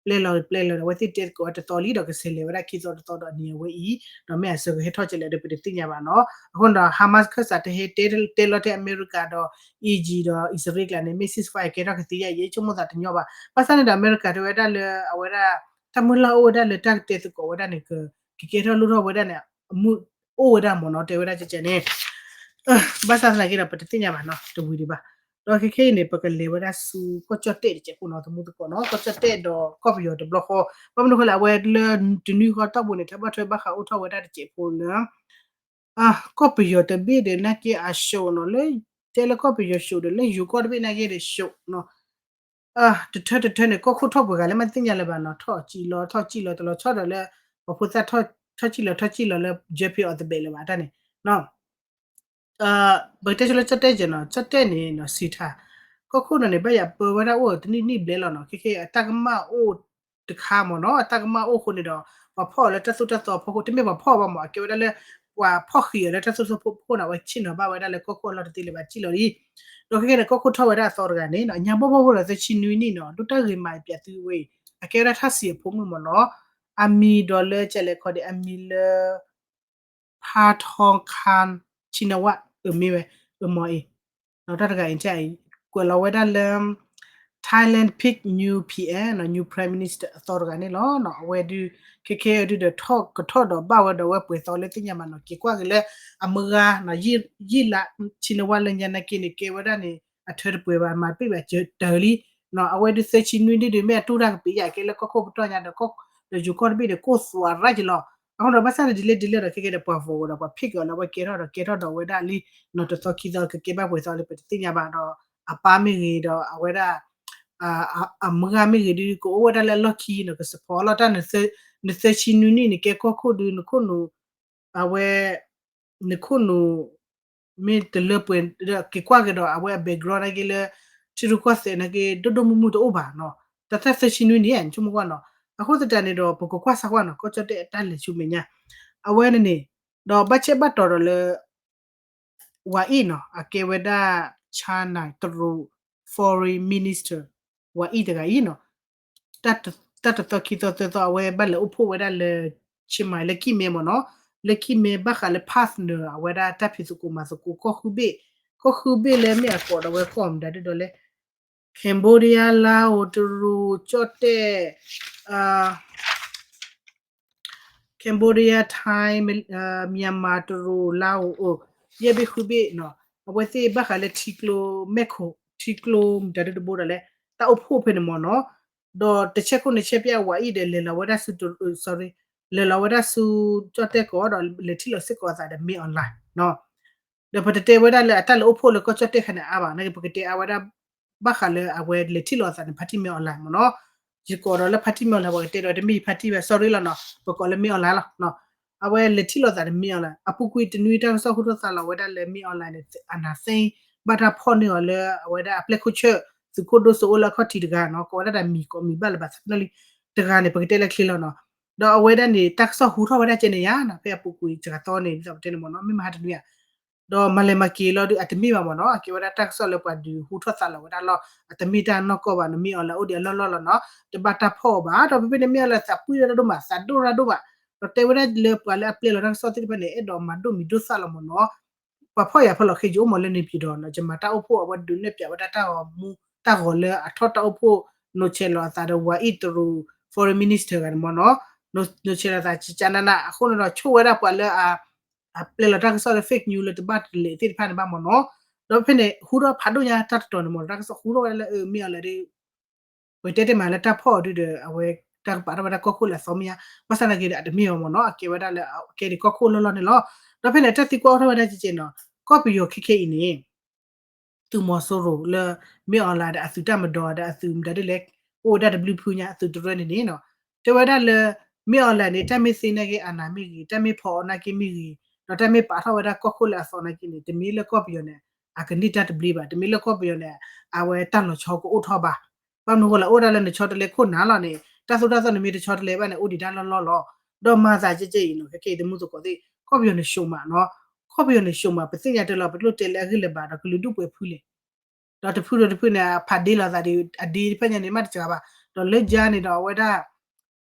ပျဲလီၤပျဲလီၤဒီး အဝဲသ့ၣ်တဲသကိးတသီလံ ဒီးကဆဲးလဲၤဝဲဒၣ်ခံသီတသီဒီးအနံၤအဝဲအံၤ ဒီးမ့ၢ်အဆၢကဟဲထီၣ်ကလဲာ်ဒီးပတသ့ၣ်ညါဘၣ်နီၤ အဃိဒီး Hamas ခၢၣ်စးတဟဲတဲလီၤထဲအမဲရကၤဒီး Egypt ဒီးအံၣ်စရ့လးကျါန့ၣ် မ့ၢ် ceasefire ကဲထီၣ်ကသ့ယါ ယဆိကမိၣ်သးတညီဘၣ် ဘၣ်ဆၣ်န့ၣ်ဒီး အမဲရကၤတဲဝဲဒၣ်လၢအဝဲဒၣ် တၢ်မုၢ်လၢ်အိၣ်ဝဲဒၣ်လၢတၢ်ကတဲသကိးဝဲဒၣ်န့ၣ် ကကဲထီၣ်လိၣ်ထီၣ်ဝဲဒၣ်န့ၣ် အမုၢ်အိၣ်ဝဲဒၣ်မ့ၢ်နီၤ တဲဝဲဒၣ်ကဲကဲန့ၣ် ဘၣ်ဆၣ်သနာ်က့ဒီး ပတသ့ၣ်ညါဘၣ်နီၤ တဝံၤဒံးဘၣ် ဒီးခဲခဲအံၤန့ၣ် ပကလဲၤဝဲဒၣ်ဆူကီၢ်ကၠီၣ်တဲၣ်တစဲးဖိနီၤ သမူသကိးနီၤ ကီၢ်ကၠီၣ်တဲၣ်ဒီးကီၢ်ပယီၤတဘျီဃီ ဘၣ်မနုၤအဃိလဲၣ် အဝဲလၢတနွံဃီတီၢ်ပူၤန့ၣ် ထဲဘၣ်ထွဲဘၣ်ဃးအိၣ်ထီၣ်ဝဲဒၣ်တစဲးဖိလၢ ကီၢ်ပယီၤတဘ့ၣ်ဒီးနာ်က့အ show နီၤ လၢ တဲလၢကီၢ်ပယီၤ show ဒီးလၢယိၤကီၢ်တဘ့ၣ်နာ်က့ဒီး show နီၤ တထၢတထၢန့ၣ် ကီၢ်ခိၣ်ထီၣ်ပှဲၤဂၤလၢမ့ၢ်သ့ၣ်ညါလၢၤဘၣ်နီၤ ထီၣ်စံၣ်လီၤထီၣ်စံၣ်လီၤတလီၤဆီဒီးလၢ ပှၤဖိသၣ်ထီၣ်စံၣ်လီၤထီၣ်စံၣ်လီၤလၢ ယဲဖ့အီၤတဘ့ၣ်လၢၤဘၣ်တၢ်န့ၣ် ပကတဲဆိလၢကၠီၣ်တဲၣ်ကဲနီၤ ကၠီၣ်တဲၣ်န့ၣ်နီၤ စံးထါ ကီၢ်ခိၣ်နီၤန့ၣ် ဘၣ်ယၤပၢဝဲဒၣ်အိၣ်တနံၣ်နံၣ်ဘျဲၣ်လီၤနီၤ ခဲခဲအတၢ်ကမၣ်အိၣ်တခါမ့ၢ်နီၤ အတၢ်ကမၣ်အိၣ်အဃိန့ၣ်ဒီး ပှၤဖီၣ်အီၤလၢတၢ်သိၣ်တၢ်သီဖီခိၣ် တမ့ၢ်ပှၤဖီၣ်ဘၣ်မ့ၢ် အကဲဝဲဒၣ်လၢ ပှၤဖီၣ်ဃံးအီၤလၢတၢ်သိၣ်တၢ်သီဖီခိၣ်န့ၣ် အဝဲဆ့ၣ်နီၤဘၣ်ဝဲဒၣ်လၢကီၢ်ခိၣ်အလီၢ်တသ့လၢၤဘၣ်စံၣ်လီၤလံ ဒီးခဲခဲန့ၣ် ကီၢ်ခိၣ်ထီၣ်ဝဲဒၣ်အသီတဂၤန့ၣ်နီၤ အညါဘီၣ်ဘီၣ်ဘီၣ်ဒီးသၢဆံနွံနံၣ်နီၤ ဒိၣ်တၢ်ဂ့ၤမးအပျးသုဝဲအံၤ အကဲဝဲဒၣ်ထၣ်စံးအဖိမုၣ်မ့ၢ်နီၤ အမံၤဒီးလၢကဲလဲၤခီဒံး အမံၤလၢ ဖါထီခါ ဆံနဝၣ် အမ့ၢ်ဝဲ အမ့ၢ်အံၤ ဒီးတၢ်တဂၤအံၤ ကွဲးလီၤဝဲဒၣ်လၢ Thailand pick new P M နီၤ new Prime Minister အသီတဂၤန့ၣ်လီၤ. အဝဲဒုး ခဲခဲအဒုးဒီး ထီၣ်ကထီၣ်ဒီးဘၣ်ဝဲဒီးဝဲပှဲၤသီလၢသ့ၣ်ညါမးနီၤ က့ၤကွၢ်က့ၤလၢ အမုၢ်ဂၤ ယံၢ်လါ ဆံနဝၣ်လၢညါနာ်က့န့ၣ် ကဲဝဲဒၣ်န့ၣ် အထၢတပှဲၤဘၣ် မၤတပ့ၢ်ဘၣ်စၢၤတၢၢ်လံ အဝဲဒုးသၢဆံနွံနံၣ်ဒုး မ့ၢ်အတူၢ်တၢ်ကပ့ၤယၤကဲလၢကီၢ်ခိၣ်ပတီၢ်ညါဒီး ဒီးယိၤကီၢ်တဘ့ၣ်ဒီး ကိၢ်သွးရၣ်က့ၤလီၤ. အဃိဒီး ဘၣ်ဆၣ်န့ၣ်ဒ်လဲၣ်ဒ်လဲၣ်ဒီး ခဲကဲဒီးပှၤဂီၤဝဲဒီး ပှၤ pick အီၤလၢအဝဲကဲထီၣ်ဒီး ကဲထီၣ်ဒီးဝဲဒၣ်လံ နီၤတသီခံသီ ကကဲဘၣ်ပှဲၤသီလံ ပတသ့ၣ်ညါဘၣ်ဒီး အပၢ်မ့ၢ်ဂ့ၤဒီး အဝဲဒၣ် အမုၢ်ဂၤမ့ၢ်ဂ့ၤဒုး ကအိၣ်ဝဲဒၣ်လၢအလီၢ်ခံနီၤ က support လီၤတၢ် နသၢဆံနွံနံၣ်န့ၣ် ကဲကီၢ်ခိၣ်ဒုး နခိၣ်နူာ် အဝဲ နခိၣ်နူာ် မ့ၢ်တလၢပှဲၤ က့ၤကွၢ်က့ၤဒီး အဝဲအ background နာ်က့လၢ ထံရူၢ်ကီၢ်သဲးနာ်က့ ဒိၣ်ဒိၣ်မုၢ်မုၢ်တအိၣ်ဘၣ်နီၤ တၢ်သၢဆံနွံနံၣ် နဆိကမိၣ်ကွၢ်နီၤ အဃိသတးန့ၣ်ဒီး ပကကွၢ်စၢ်ကွၢ်နီၤ ကီၢ်ကၠီၣ်တဲၣ်အတၢ်လဲၤဆူမဲာ်ညါ အဝဲန့ၣ်န့ၣ် ဒီးဘၣ်ဆၣ်ဘၣ်တီၤဒီးလၢ ဝၤအံၣ်နီၤ အကဲဝဲဒၣ် China တရူး foreign minister ဝၤအံၣ်တဂၤအံၤနီၤ တၢ်တသီခံသီသၢသီ အဝဲဘၣ်လဲၤအိၣ်ဖှိၣ်ဝဲဒၣ်လၢ ဆ့မၤ လၢကံၢ်မဲမ့ၢ်နီၤ လၢကံၢ်မဲဘၣ်ဃးလၢ partner အဝဲဒၣ်တၢ်ဖံးသကိးမၤသကိးကီၢ်ဃုဘ့ၣ် ကီၢ်ဃုဘ့ၣ်လၢမ့ၢ်အကိးဒီးဝဲကီၢ်မတၤဒ်ဒီးလဲၣ် Cambodia လါအိၤ တရူး ကၠီၣ်တဲၣ် Cambodia, Thai, Myanmar တရူး လါအိၤ အိၣ် ယဲၢ်ဘ့ၣ်ဃုဘ့ၣ်နီၤ အဝဲသ့ၣ်ဘၣ်ဃးလၢထံကျိမဲာ်ခိၣ် ထံကျိမတၤဒ်တဘိဒီးလဲၣ် တၢ်အိၣ်ဖှိၣ်ဖဲန့ၣ်မ့ၢ်နီၤ ဒီးတဆဲးခိၣ်န့ၣ်ဆဲးပျၢ်ဝၤအံၣ်ဒီး လဲၤလီၤဝဲဒၣ်ဆူ sorry လဲၤလီၤဝဲဒၣ်ဆူ ကၠီၣ်တဲၣ်ကီးဒီး လဲၤထံၣ်လီၤစ့ၢ်ကီးအသးဒီး မင်းအောင်လှိုင် နီၤ ဒီးပတတဲဝဲဒၣ်လၢအတၢ်လဲၤအိၣ်ဖှိၣ်လၢကီၢ်ကၠီၣ်တဲၣ်ခါန့ၣ်အါဘၣ် နာ်က့ပကတဲအါဝဲဒၣ် ဘၣ်ဃးလၢအဝဲလဲၤထံၣ်လီၤအသးန့ၣ် ဖါတံၢ်မင်းအောင်လှိုင် မ့ၢ်နီၤ ယကိးဒီးလၢ ဖါတံၢ်မင်းအောင်လှိုင် ပကတဲဒီးတမ့ၢ်ဖါတံၢ်ဘၣ် sorry လီၤနီၤ ပကိးလၢ မင်းအောင်လှိုင် လီၤ အဝဲလဲၤထံၣ်လီၤသးဒီး မင်းအောင်လှိုင် အပူၤကွံာ်တနွံတၢ်ကစီၣ်ဟူထီၣ်သါလီၤဝဲဒၣ်လၢ မင်းအောင်လှိုင် န့ၣ် အာဏာသိမ်း ဘၣ်တၢ်ဖီၣ်န့ၢ်အီၤလၢအဝဲဒၣ်အပျဲၢ်ခိၣ်ဆၢၣ် သုးခိၣ်ဒိၣ်စိအိၣ်လၢအခီၣ်ထံးတဂၤနီၤ ကိးဝဲဒၣ်တၢ်မံၤကိးမံၤဘၣ်လၢၤဘၣ်သနာ်က့ တဂၤန့ၣ် ပကတဲလၢချ့လီၤနီၤ ဒီးအဝဲဒၣ်န့ၣ် တၢ်ကစီၣ်ဟူထီၣ်ဝဲဒၣ်ကဲန့ၣ်ယါနီၤ ဖဲအပူၤကွံာ်စှၤသီန့ၣ် ဒ်သိးပတဲန့ၣ်မ့ၢ်နီၤ မ့ၢ်မဟါတနွံဧါ ဒီးမၤလဲၤမၤက့ၤလီၤဒုး အတမ့ၢ်ဘၣ်မ့ၢ်နီၤ အကဲဝဲဒၣ်တၢ်ကစီၣ်လၢပှၤဒုးဟူထီၣ်သါလီၤဝဲဒၣ်လီၤ အတမ့ၢ်တၢ်နီၢ်ကီၢ်ဘၣ် နမ့ၢ်အီၤလၢအိၣ်ဒံးအလီၢ်လီၢ်လီၤနီၤ တဘၣ်တၢ်ဖီၣ်အီၤဘၣ် ဒီးဖဲဖဲန့ၣ်မ့ၢ်အီၤလၢသးပှံၢ်ဒိၣ်ဒိၣ်မး သးဒိၣ်ရၣ်ဒိၣ်မး ဒီးတဲဝဲဒၣ်လၢပှၤလၢအပျဲလီၤတၢ်ကစီၣ်သ့ၣ်တဖၣ်န့ၣ် အဲၣ်ဒိးမၤဒိၣ်မံၤဒိၣ်သၣ်လီၤမ့ၢ်နီၤ ပှၤဖီၣ်ယၤဖီၣ်လီၤခဲယအိၣ်မးလၢန့ၣ်ပၠံၤဒီး ယမၤတၢ်အိၣ်ဖှိၣ်အဝဲဒုး နဲၣ်ပၠးဝဲဒၣ်တၢ်ဂီၤမူ တၢ်ဂီၤလၢအထီၣ်တၢ်အိၣ်ဖှိၣ် နိးဆဲးလီၤအသးဒီး ဝၤအံၣ်တရူး foreign minister ဂၤန့ၣ်မ့ၢ်နီၤ နိးဆဲးလီၤအသးကကနန အဃိန့ၣ်ဒီး ဆိၣ်ဝဲဒၣ်ပှၤလၢ အပျဲလီၤတၢ်ကစီၣ်လၢ fake news လၢတဘၣ်တလဲၤသ့ၣ်တဖၣ်န့ၣ်ဘၣ်မ့ၢ်နီၤ ဒီးဖဲန့ၣ် ဟူထီၣ်ဖးဒိၣ်ညါတၢ်တတီၤန့ၣ်မ့ၢ်နီၤ တၢ်ကစီၣ်ဟူထီၣ်ဝဲဒၣ်လၢ မ့ၢ်အီၤလၢဒုး ပတဲတ့ၢ်မးလၢတၢ်ဖီၣ်အီၤဒုးဒီး အဝဲတၢ်ကပာ်ထီၣ်ဝဲဒၣ်ကီၢ်ခိၣ်လၢအသီမ့ၢ်ညါ ဘၣ်ဆၣ်သနာ်က့ဒီး အတမ့ၢ်ဘၣ်မ့ၢ်နီၤ အကဲဝဲဒၣ်လၢ အကဲဒ်ကီၢ်ခိၣ်လီၢ်လီၢ်န့ၣ်လီၤ ဒီးဖဲန့ၣ် တၢ်သံကွၢ်အိၣ်ထီၣ်ဝဲဒၣ်ကဲကဲနီၤ ကီၢ်ပယီၤခဲခဲအံၤန့ၣ် သုးမီၤစိရိၤလၢ မ့ၢ်အီၤလၢဒီးအသုးတၢ်မၤဒီးဒီးအသုးမတၤဒ်လဲၣ် အိၣ်ဝဲဒၣ်တဘျုးဖုညါ အသုးတရၢန့ၣ်န့ၣ်နီၤ တဲဝဲဒၣ်လၢ မ့ၢ်အီၤလၢန့ၣ် တၢ်မ့ၢ်သ့နာ်က့ အာဏာမ့ၢ်ဂ့ၤ တၢ်မ့ၢ်ဖီအီၤနာ်က့မ့ၢ်ဂ့ၤ ဒီးတၢ်မ့ၢ်ပာ်ထီၣ်ဝဲဒၣ်ကီၢ်ခိၣ်လၢအသီနာ်က့န့ၣ် တမ့ၢ်လၢကီၢ်ပယီၤန့ၣ် အကန့ၢ်တၢ်တဘျုးဘၣ် တမ့ၢ်လၢကီၢ်ပယီၤန့ၣ် အဝဲတၢ်လီၤဆီကအိၣ်ထီၣ်ဘၣ် ဘၣ်မနုၤအဃိလဲၣ် အိၣ်ဒၣ်လၢနဆီတလဲခိၣ်နၤလီၤန့ၣ် တၢ်သိၣ်တၢ်သီနမ့ၢ်တဆီတလဲဘၣ်န့ၣ် အိၣ်ဒံးတၢ်လီၢ်လီၢ်လီၤ ဒီးမၤသးကဲကဲအံၤနီၤ ခဲခဲအံၤတမူသကိးသ့ၣ် ကီၢ်ပယီၤန့ၣ် ရှုံးမးနီၤ ကီၢ်ပယီၤန့ၣ် ရှုံးမး ပသ့ၣ်ညါတလီၤ ပတလိၣ်တဲလၢအဂ့ၢ်လၢၤဘၣ်ဒီး ကလုာ်ဒူၣ်ပှဲၤဖုလဲၣ် ဒီးတဖုဒီးတဖုန့ၣ် ဖးဒ့လိာ်သးဒီး အဒ့တဖၣ်ညါန့ၣ် မ့ၢ်တစှၤဘၣ် ဒီးလၢယါန့ၣ်ဒီး အဝဲဒၣ်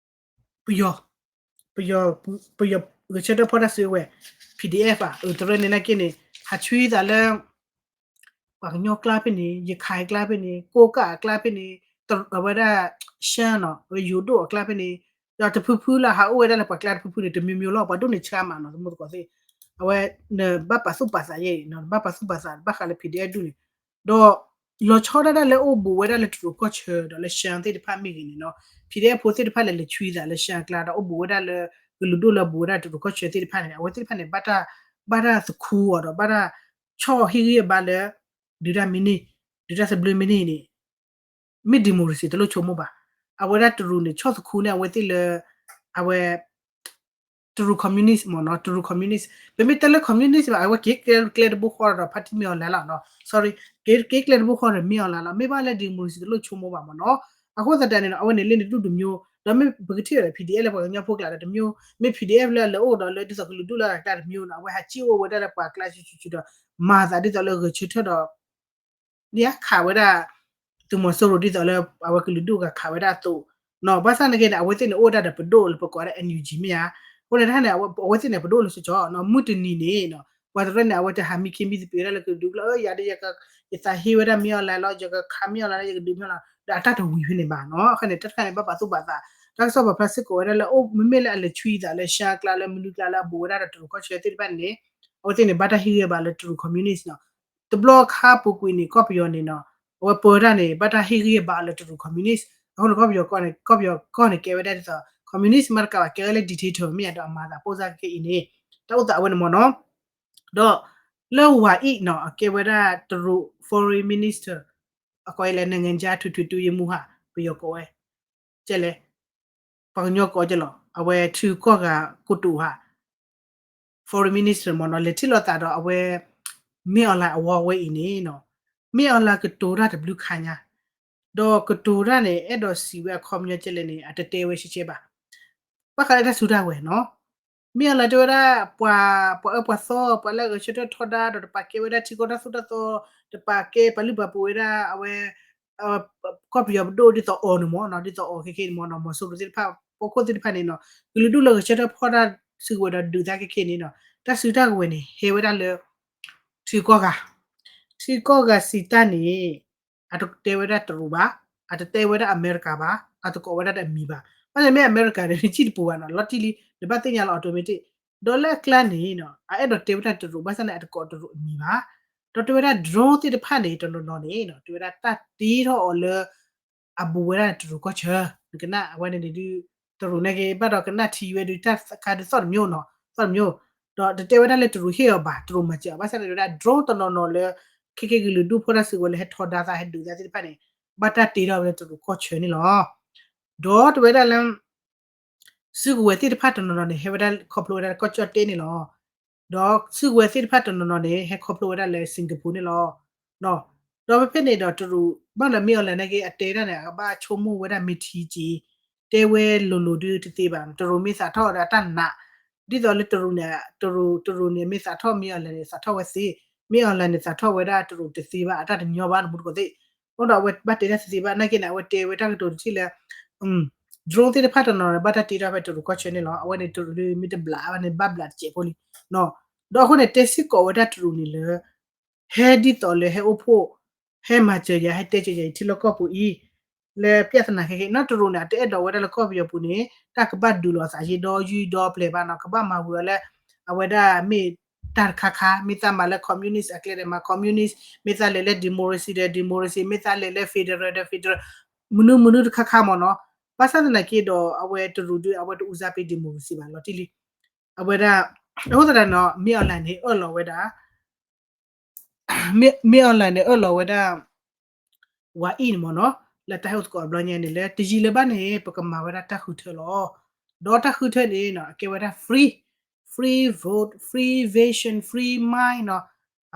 ပယီၤ ပယီၤ ပယီၤ ဂဲၤဆၢထၢၣ်ဖီၣ်တၢ်စုကဝဲၤ PDF ဘၣ် အတရၢန့ၣ်နာ်က့န့ၣ် ဟးဆှံသးလၢ ပှၤကညီကျါဖဲန့ၣ် ရခိုင်ကျါဖဲန့ၣ် ကိုးကန့်အကျါဖဲန့ၣ် အဝဲဒၣ် ရှမ်းနီၤ အဝဲယိၤဒိၣ်အကျါဖဲန့ၣ် ဒီးတဖုဖုလၢဟးအိၣ်ဝဲဒၣ်လၢပှၤကျါတဖုဖုန့ၣ် တမံၤမံၤလီၤ ပှၤဒိၣ်န့ၢ်ဆှါမးနီၤ တမူသကိးသ့ၣ် အဝဲ နဘၣ်ပာ်သူၣ်ပာ်သးယဲအံၤ နဘၣ်ပာ်သူၣ်ပာ်သး ဘၣ်ဃးလၢ PDF ဒူၣ်န့ၣ် ဒီး လီၤဆီဒၣ်တၢ်လၢအိၣ်ဘူးဝဲဒၣ်လၢတရူးကီၢ်ဆၢဒီးလၢ ရှမ်း သ့ၣ်တဖၣ်မ့ၢ်ဂ့ၤန့ၣ်နီၤ, PDF ဖိသ့ၣ်တဖၣ်လဲၤလဲၤဆွံသးလၢ ရှမ်း အကျါဒီးအိၣ်ဘူးဝဲဒၣ်လၢ ကလုာ်ဒူၣ်လၢအဘူးဝဲဒၣ်တရူးကီၢ်ဆၢသ့ၣ်တဖၣ်န့ၣ် အဝဲသ့ၣ်တဖၣ်န့ၣ် ဘၣ်တၢ် ဘၣ်တၢ်သခူအီၤဒီး ဘၣ်တၢ်ဆီၣ်ဟ့ၣ်ဂံၢ်ဘါလၢ ဒုးတၢ်မ့ၢ်န့ၢ် ဒုးတၢ်သဘျ့မ့ၢ်န့ၢ်န့ၣ် မ့ၢ် democracy တလိၣ်ဆိကမိၣ်ဘၣ်. အဝဲဒၣ်တရူးန့ၣ် ဆီၣ်သခူန့ၢ်အဝဲသ့ၣ်လၢ အဝဲ တရူး communist မ့ၢ်နီၤ, တရူး communist ပမ့ၢ်တဲလၢ communist ဘၣ် အဝဲက့ၤကျဲတဘိဃီဒီး ဖါတံၢ်မ့ၢ်အီၤလဲၣ်လီၤနီၤ, sorry က့ၤကျဲတဘိဃီဒီးမ့ၢ်အီၤလဲၣ်လီၤ, မ့ၢ်ဘၣ်လၢ democracy တလိၣ်ဆိကမိၣ်ဘၣ်မ့ၢ်နီၤ. အဃိသတးန့ၣ်နီၤ အဝဲန့ၣ်လ့န့ၣ်ဒူၣ်တမျိုး, ဒီးမ့ၢ်ပကထံၣ်ဒီး PDF လၢပှၤကညီဖိကျါဒီးတမျိုး, မ့ၢ် PDF လၢအလဲၤအိၣ်ဒီးလၢဒ်သိးကလုာ်ဒူၣ်လၢအကျါတမျိုးနီၤ, အဝဲဟးစံၣ်အိၣ်ဝဲဒၣ်လၢပှၤကျါဆူၣ်ဆူၣ်ဆူၣ်ဒီး မၤသးဒ်သိးလၢဂဲၤဆၢထၢၣ်ဒီး ဒ်ခးဝဲဒၣ် သုးမီၤစိရိၤဒ်သိးလၢအဝဲကလုာ်ဒူၣ်ဂၤခးဝဲဒၣ်အသိးနီၤ, ဘၣ်ဆၣ်နာ်က့န့ၣ် အဝဲသ့ၣ်န့ၣ်အိၣ်ဝဲဒၣ်ဒီးပဒိၣ်လၢပကိးဝဲဒၣ် NUG မ့ၢ်ဧါ, အဃိန့ၣ်တၢ်န့ၣ် အဝဲသ့ၣ်န့ၣ် ပဒိၣ်လၢကၠီနီၤ, မုၢ်တနံၤန့ၣ်နီၤ ပှၤတရၢန့ၣ် အဝဲတဟးမံခ့မံသပ့ၤဝဲဒၣ်လၢကလုာ်ဒူၣ်လၢ ယၤဒီး ယသးဟ့ဝဲဒၣ်မ့ၢ်အီၤလဲၣ်လီၤ, ယကခးမ့ၢ်အီၤလဲၣ်လီၤ, ယကဒုးမ့ၢ်အီၤလီၤ, ဒီးအတၢ်တဝံၤဖဲန့ၣ်ဘၣ်နီၤ, အဃိန့ၣ် တၢ်တခါန့ၣ် ဘၣ်ပာ်သူၣ်ပာ်သး, တၢ်ကစီၣ်ပာ်ဖျါစ့ၢ်ကီးဝဲဒၣ်လၢ အိၣ်မ့မ့ၢ်လၢအလဲၤဆွံသးလၢ ရှမ်း အကျါလၢမနုၤကျါလၢအဘူးဝဲဒၣ်ဒီး တရူးကီၢ်ဆၢသ့ၣ်တဖၣ်န့ၣ် အဝဲသ့ၣ်န့ၣ် ဘၣ်တၢ်ဟ့ၣ်ဂံၢ်ဘါလၢတရူး communist နီၤ, တဘျီခါပူၤကွံာ်န့ၣ် ကီၢ်ပယီၤန့ၣ်နီၤ, အဝဲပၢတၢ်န့ၣ် ဘၣ်တၢ်ဟ့ၣ်ဂံၢ်ဘါလၢတရူး communist, အဃိန့ၣ် ကီၢ်ပယီၤကီၢ်န့ၣ် ကီၢ်ပယီၤကီၢ်န့ၣ် ကဲဝဲဒၣ်ဒ်သိး communist မ့ၢ်တကးဘၣ် ကဲဝဲလၢ dictator မ့ၢ်ဧါ, ဒီးအမၤသးပိၢ်စၢ်က့အံၤန့ၣ် တၢ်အိၣ်သးအဝဲန့ၣ်မ့ၢ်နီၤ, ဒီး လၢဝၤအံၣ်နီၤ အကဲဝဲဒၣ်တရူး foreign minister အကိးလၢ နိုင်ငံခြားထွေထွေအတွင်းရေးမှူး ဟါ ပယီၤကိးဝဲ ကဲလဲၣ်, ပှၤကညီကိးကဲလီၤ, အဝဲထံကီၢ်ဂၤကိတိာ်ဟါ foreign minister မ့ၢ်နီၤ လဲၤထံၣ်လိာ်သးဒီးအဝဲ မ့ၢ်အီၤလၢအဝဲအံၤန့ၣ်နီၤ, မ့ၢ်အီၤလၢကတိၤတၢ်တဘျုးခါညါ, ဒီးကတိၤတၢ်န့ၣ် အဲၣ်ဒိးစံးဝဲအခီပညီကဲလဲၣ်န့ၣ် အတတဲဝဲရှဲရှဲဘၣ် ဘၣ်ဃးလၢတၢ်စုတၢ်ဝဲၤနီၤ, မ့ၢ်အီၤလၢတဲဝဲဒၣ် ပှၤ ပှၤအၢပှၤသီ ပှၤလၢအဂဲၤဆၢထၢၣ်ထီဒါ ဒီးတပာ်ကဲဝဲဒၣ်ထံကီၢ်တၢ်သိၣ်တၢ်သီ, တပာ်ကဲပှၤလုၢ်ပှၤပှ့ၤဝဲဒၣ်အဝဲ ကီၢ်ပယီၤပဒိၣ်ဒ်သိးအီၤန့ၣ်မ့ၢ်နီၤ, ဒ်သိးအီၤခဲခဲန့ၣ်မ့ၢ်နီၤ, မီၤစိရိၤသ့ၣ်တဖၣ် ဖီခိၣ်သ့ၣ်တဖၣ်န့ၣ်နီၤ, ကလုာ်ဒူၣ်လၢဂဲၤဆၢထၢၣ်ဖီၣ်တၢ်စုကဝဲၤဒီးဒုးသးခဲခဲန့ၣ်နီၤ, တၢ်စုတၢ်ကဝဲၤန့ၣ် ဟဲဝဲဒၣ်လၢ ထံကီၢ်ဂၤ, ထံကီၢ်ဂၤစံးတၢ်န့ၣ် အတတဲဝဲဒၣ်တရူးဘၣ်, အတတဲဝဲဒၣ်အမဲရကၤဘၣ်, အတကိးဝဲဒၣ်တၢ်အမံၤဘၣ်. ဘၣ်ဆၣ်မ့ၢ်အမဲရကၤန့ၣ် နစံၣ်တပူၤဘၣ်နီၤ, လီၤတံၢ်လံ, နဘၣ်သ့ၣ်ညါလီၤ automatic. ဒီးလၢအကျါန့ၣ်နီၤ အအဲၣ်ဒိးတဲဝဲဒၣ်တရူး ဘၣ်ဆၣ်န့ၣ် အတကိးတရူးအမံၤဘၣ်. ဒီးတဲဝဲဒၣ် drone သ့ၣ်တဖၣ်န့ၣ်တနီၤနီၤန့ၣ်နီၤ တဲဝဲဒၣ်တၢ်တ့ထီၣ်အီၤလၢ အဘူးဝဲဒၣ်တရူးကီၢ်ဆၢ, နကနၣ်အဝဲန့ၣ်န့ၣ်ဒုး တရူးန့ၣ်က့ၤ ဘၣ်ဒီးကနၣ်ထံဝဲဒုး တၢ်ခါဒုးသီၣ်တမျိုးနီၤ, သီၣ်တမျိုး, ဒီးတတဲဝဲဒၣ်လၢတရူးဟ့ၣ်အီၤဘၣ်, တရူးမၤစၢၤအီၤ, ဘၣ်ဆၣ်န့ၣ်တဲဝဲဒၣ် drone တနီၤနီၤလၢ ခဲကဲကလုာ်ဒူၣ်ဖိတၢ်စုကဝဲၤလၢဟဲထီဒါသး ဟဲဒုးသးသ့ၣ်တဖၣ်န့ၣ် ဘၣ်တၢ်တ့ထီၣ်ဝဲလၢတရူးကီၢ်ဆၢန့ၣ်လီၤ. ဒီးတဲဝဲဒၣ်လၢ စုကဝဲၤသ့ၣ်တဖၣ်တနီၤနီၤန့ၣ် ဟဲဝဲဒၣ်ခီဖျိဝဲဒၣ်လၢကီၢ်ကၠီၣ်တဲၣ်န့ၣ်လီၤ. ဒီးစုကဝဲၤသ့ၣ်တဖၣ်တနီၤနီၤန့ၣ် ဟဲခီဖျိဝဲဒၣ်လၢ Singapore န့ၣ်လီၤ. ဒီးဖဲဖဲန့ၣ်ဒီးတရူး ဘၣ်လၢမ့ၢ်အီၤလဲၣ်န့ၣ်က့ၤ အတဲဒၣ်န့ၣ် အကဘၣ်ဆိကမိၣ်ဝဲဒၣ်မ့ၢ်ထံက့ၤ တဲဝဲလိၤလိၤဒုးတသ့ဘၣ်, တရူးမ့ၢ်သးထီၣ်ဒီးအတၢ်နာ်, ဒ်သိးလၢတရူးန့ၣ် တရူး တရူးန့ၣ် မ့ၢ်သးထီၣ်မ့ၢ်အီၤလဲၣ်န့ၣ် သးထီၣ်ဝဲသ့, မ့ၢ်အီၤလဲၣ်န့ၣ် သးထီၣ်ဝဲဒၣ်တရူးတသ့ဘၣ်, အတၢ်တညီဘၣ် နမူတကိးသ့ၣ်. အဃိဒီးအဝဲဘၣ်တဲဒၣ်သ့သ့ဘၣ် နာ်က့န့ၣ် အဝဲတဲဝဲတၢ်ကတိၤတထံၣ်လၢ drone သ့ၣ်တဖၣ်တနီၤနီၤ ဘၣ်တၢ်တ့ထီၣ်ဖဲတရူးကီၢ်ဆၢန့ၣ်လီၤ. အဝဲန့ၣ်တရူးဒုးမ့ၢ်တဘျးဘၣ်န့ၣ် ဘၣ်ဘျးတစဲးဖိလံ. ဒီးအဃိန့ၣ် တဲစ့ၢ်ကီးဝဲဒၣ်တရူးန့ၣ်လၢ ဟဲဒ်သိးလၢဟဲအိၣ်ဖှိၣ် ဟဲမၤစၢၤယၤ ဟဲတဲစၢၤယၤအံၤထံလီၢ်ကီၢ်ပူၤအံၤ လၢ ပြဿနာ ခဲခဲအံၤ နီၢ်တရူးန့ၣ် အတအဲၣ်ဒိးဝဲဒၣ်လၢကီၢ်ပယီၤပူၤန့ၣ် တၢ်ကဘၣ်ဒုးလိာ်သးယ့ဒီယုၢ်ဒီပျဲၤဘၣ်နီၤ, ကဘၣ်မၤဝံၤအီၤလၢ အဝဲဒၣ်မ့ၢ်တၢ်တခါခါ, မ့ၢ်သးမၤလၢ communist အကျဲဒီးမၤ communist, မ့ၢ်သးလဲၤလၢ democracy ဒီး democracy, မ့ၢ်သးလဲၤလၢ federal ဒီး federal, မနုၤမနုၤတခါခါမ့ၢ်နီၤ. ဘၣ်ဆၣ်သနာ်က့ဒီး အဝဲတရူးဒုး အဝဲတအူစၢ်ပ့ၤ democracy ဘၣ်လီၤတံၢ်လံ. အဝဲဒၣ် အဃိသတးန့ၣ်နီၤ မ့ၢ်အီၤလဲၣ်န့ၣ် အၢၣ်လီၤဝဲဒၣ် မ့ၢ်အီၤလဲၣ်န့ၣ် အၢၣ်လီၤဝဲဒၣ် ဝၤအံၣ်န့ၣ်မ့ၢ်နီၤ, လၢတၢ်ဟဲအိၣ်သကိးအဘျီညါန့ၣ် လၢတယံာ်လၢၤဘၣ်န့ၣ် ပကမၤဝဲဒၣ်တၢ်ဃုထၢလီၤ. ဒီးတၢ်ဃုထၢန့ၣ်နီၤ အကဲဝဲဒၣ် free, free vote, free vision, free mind နီၤ.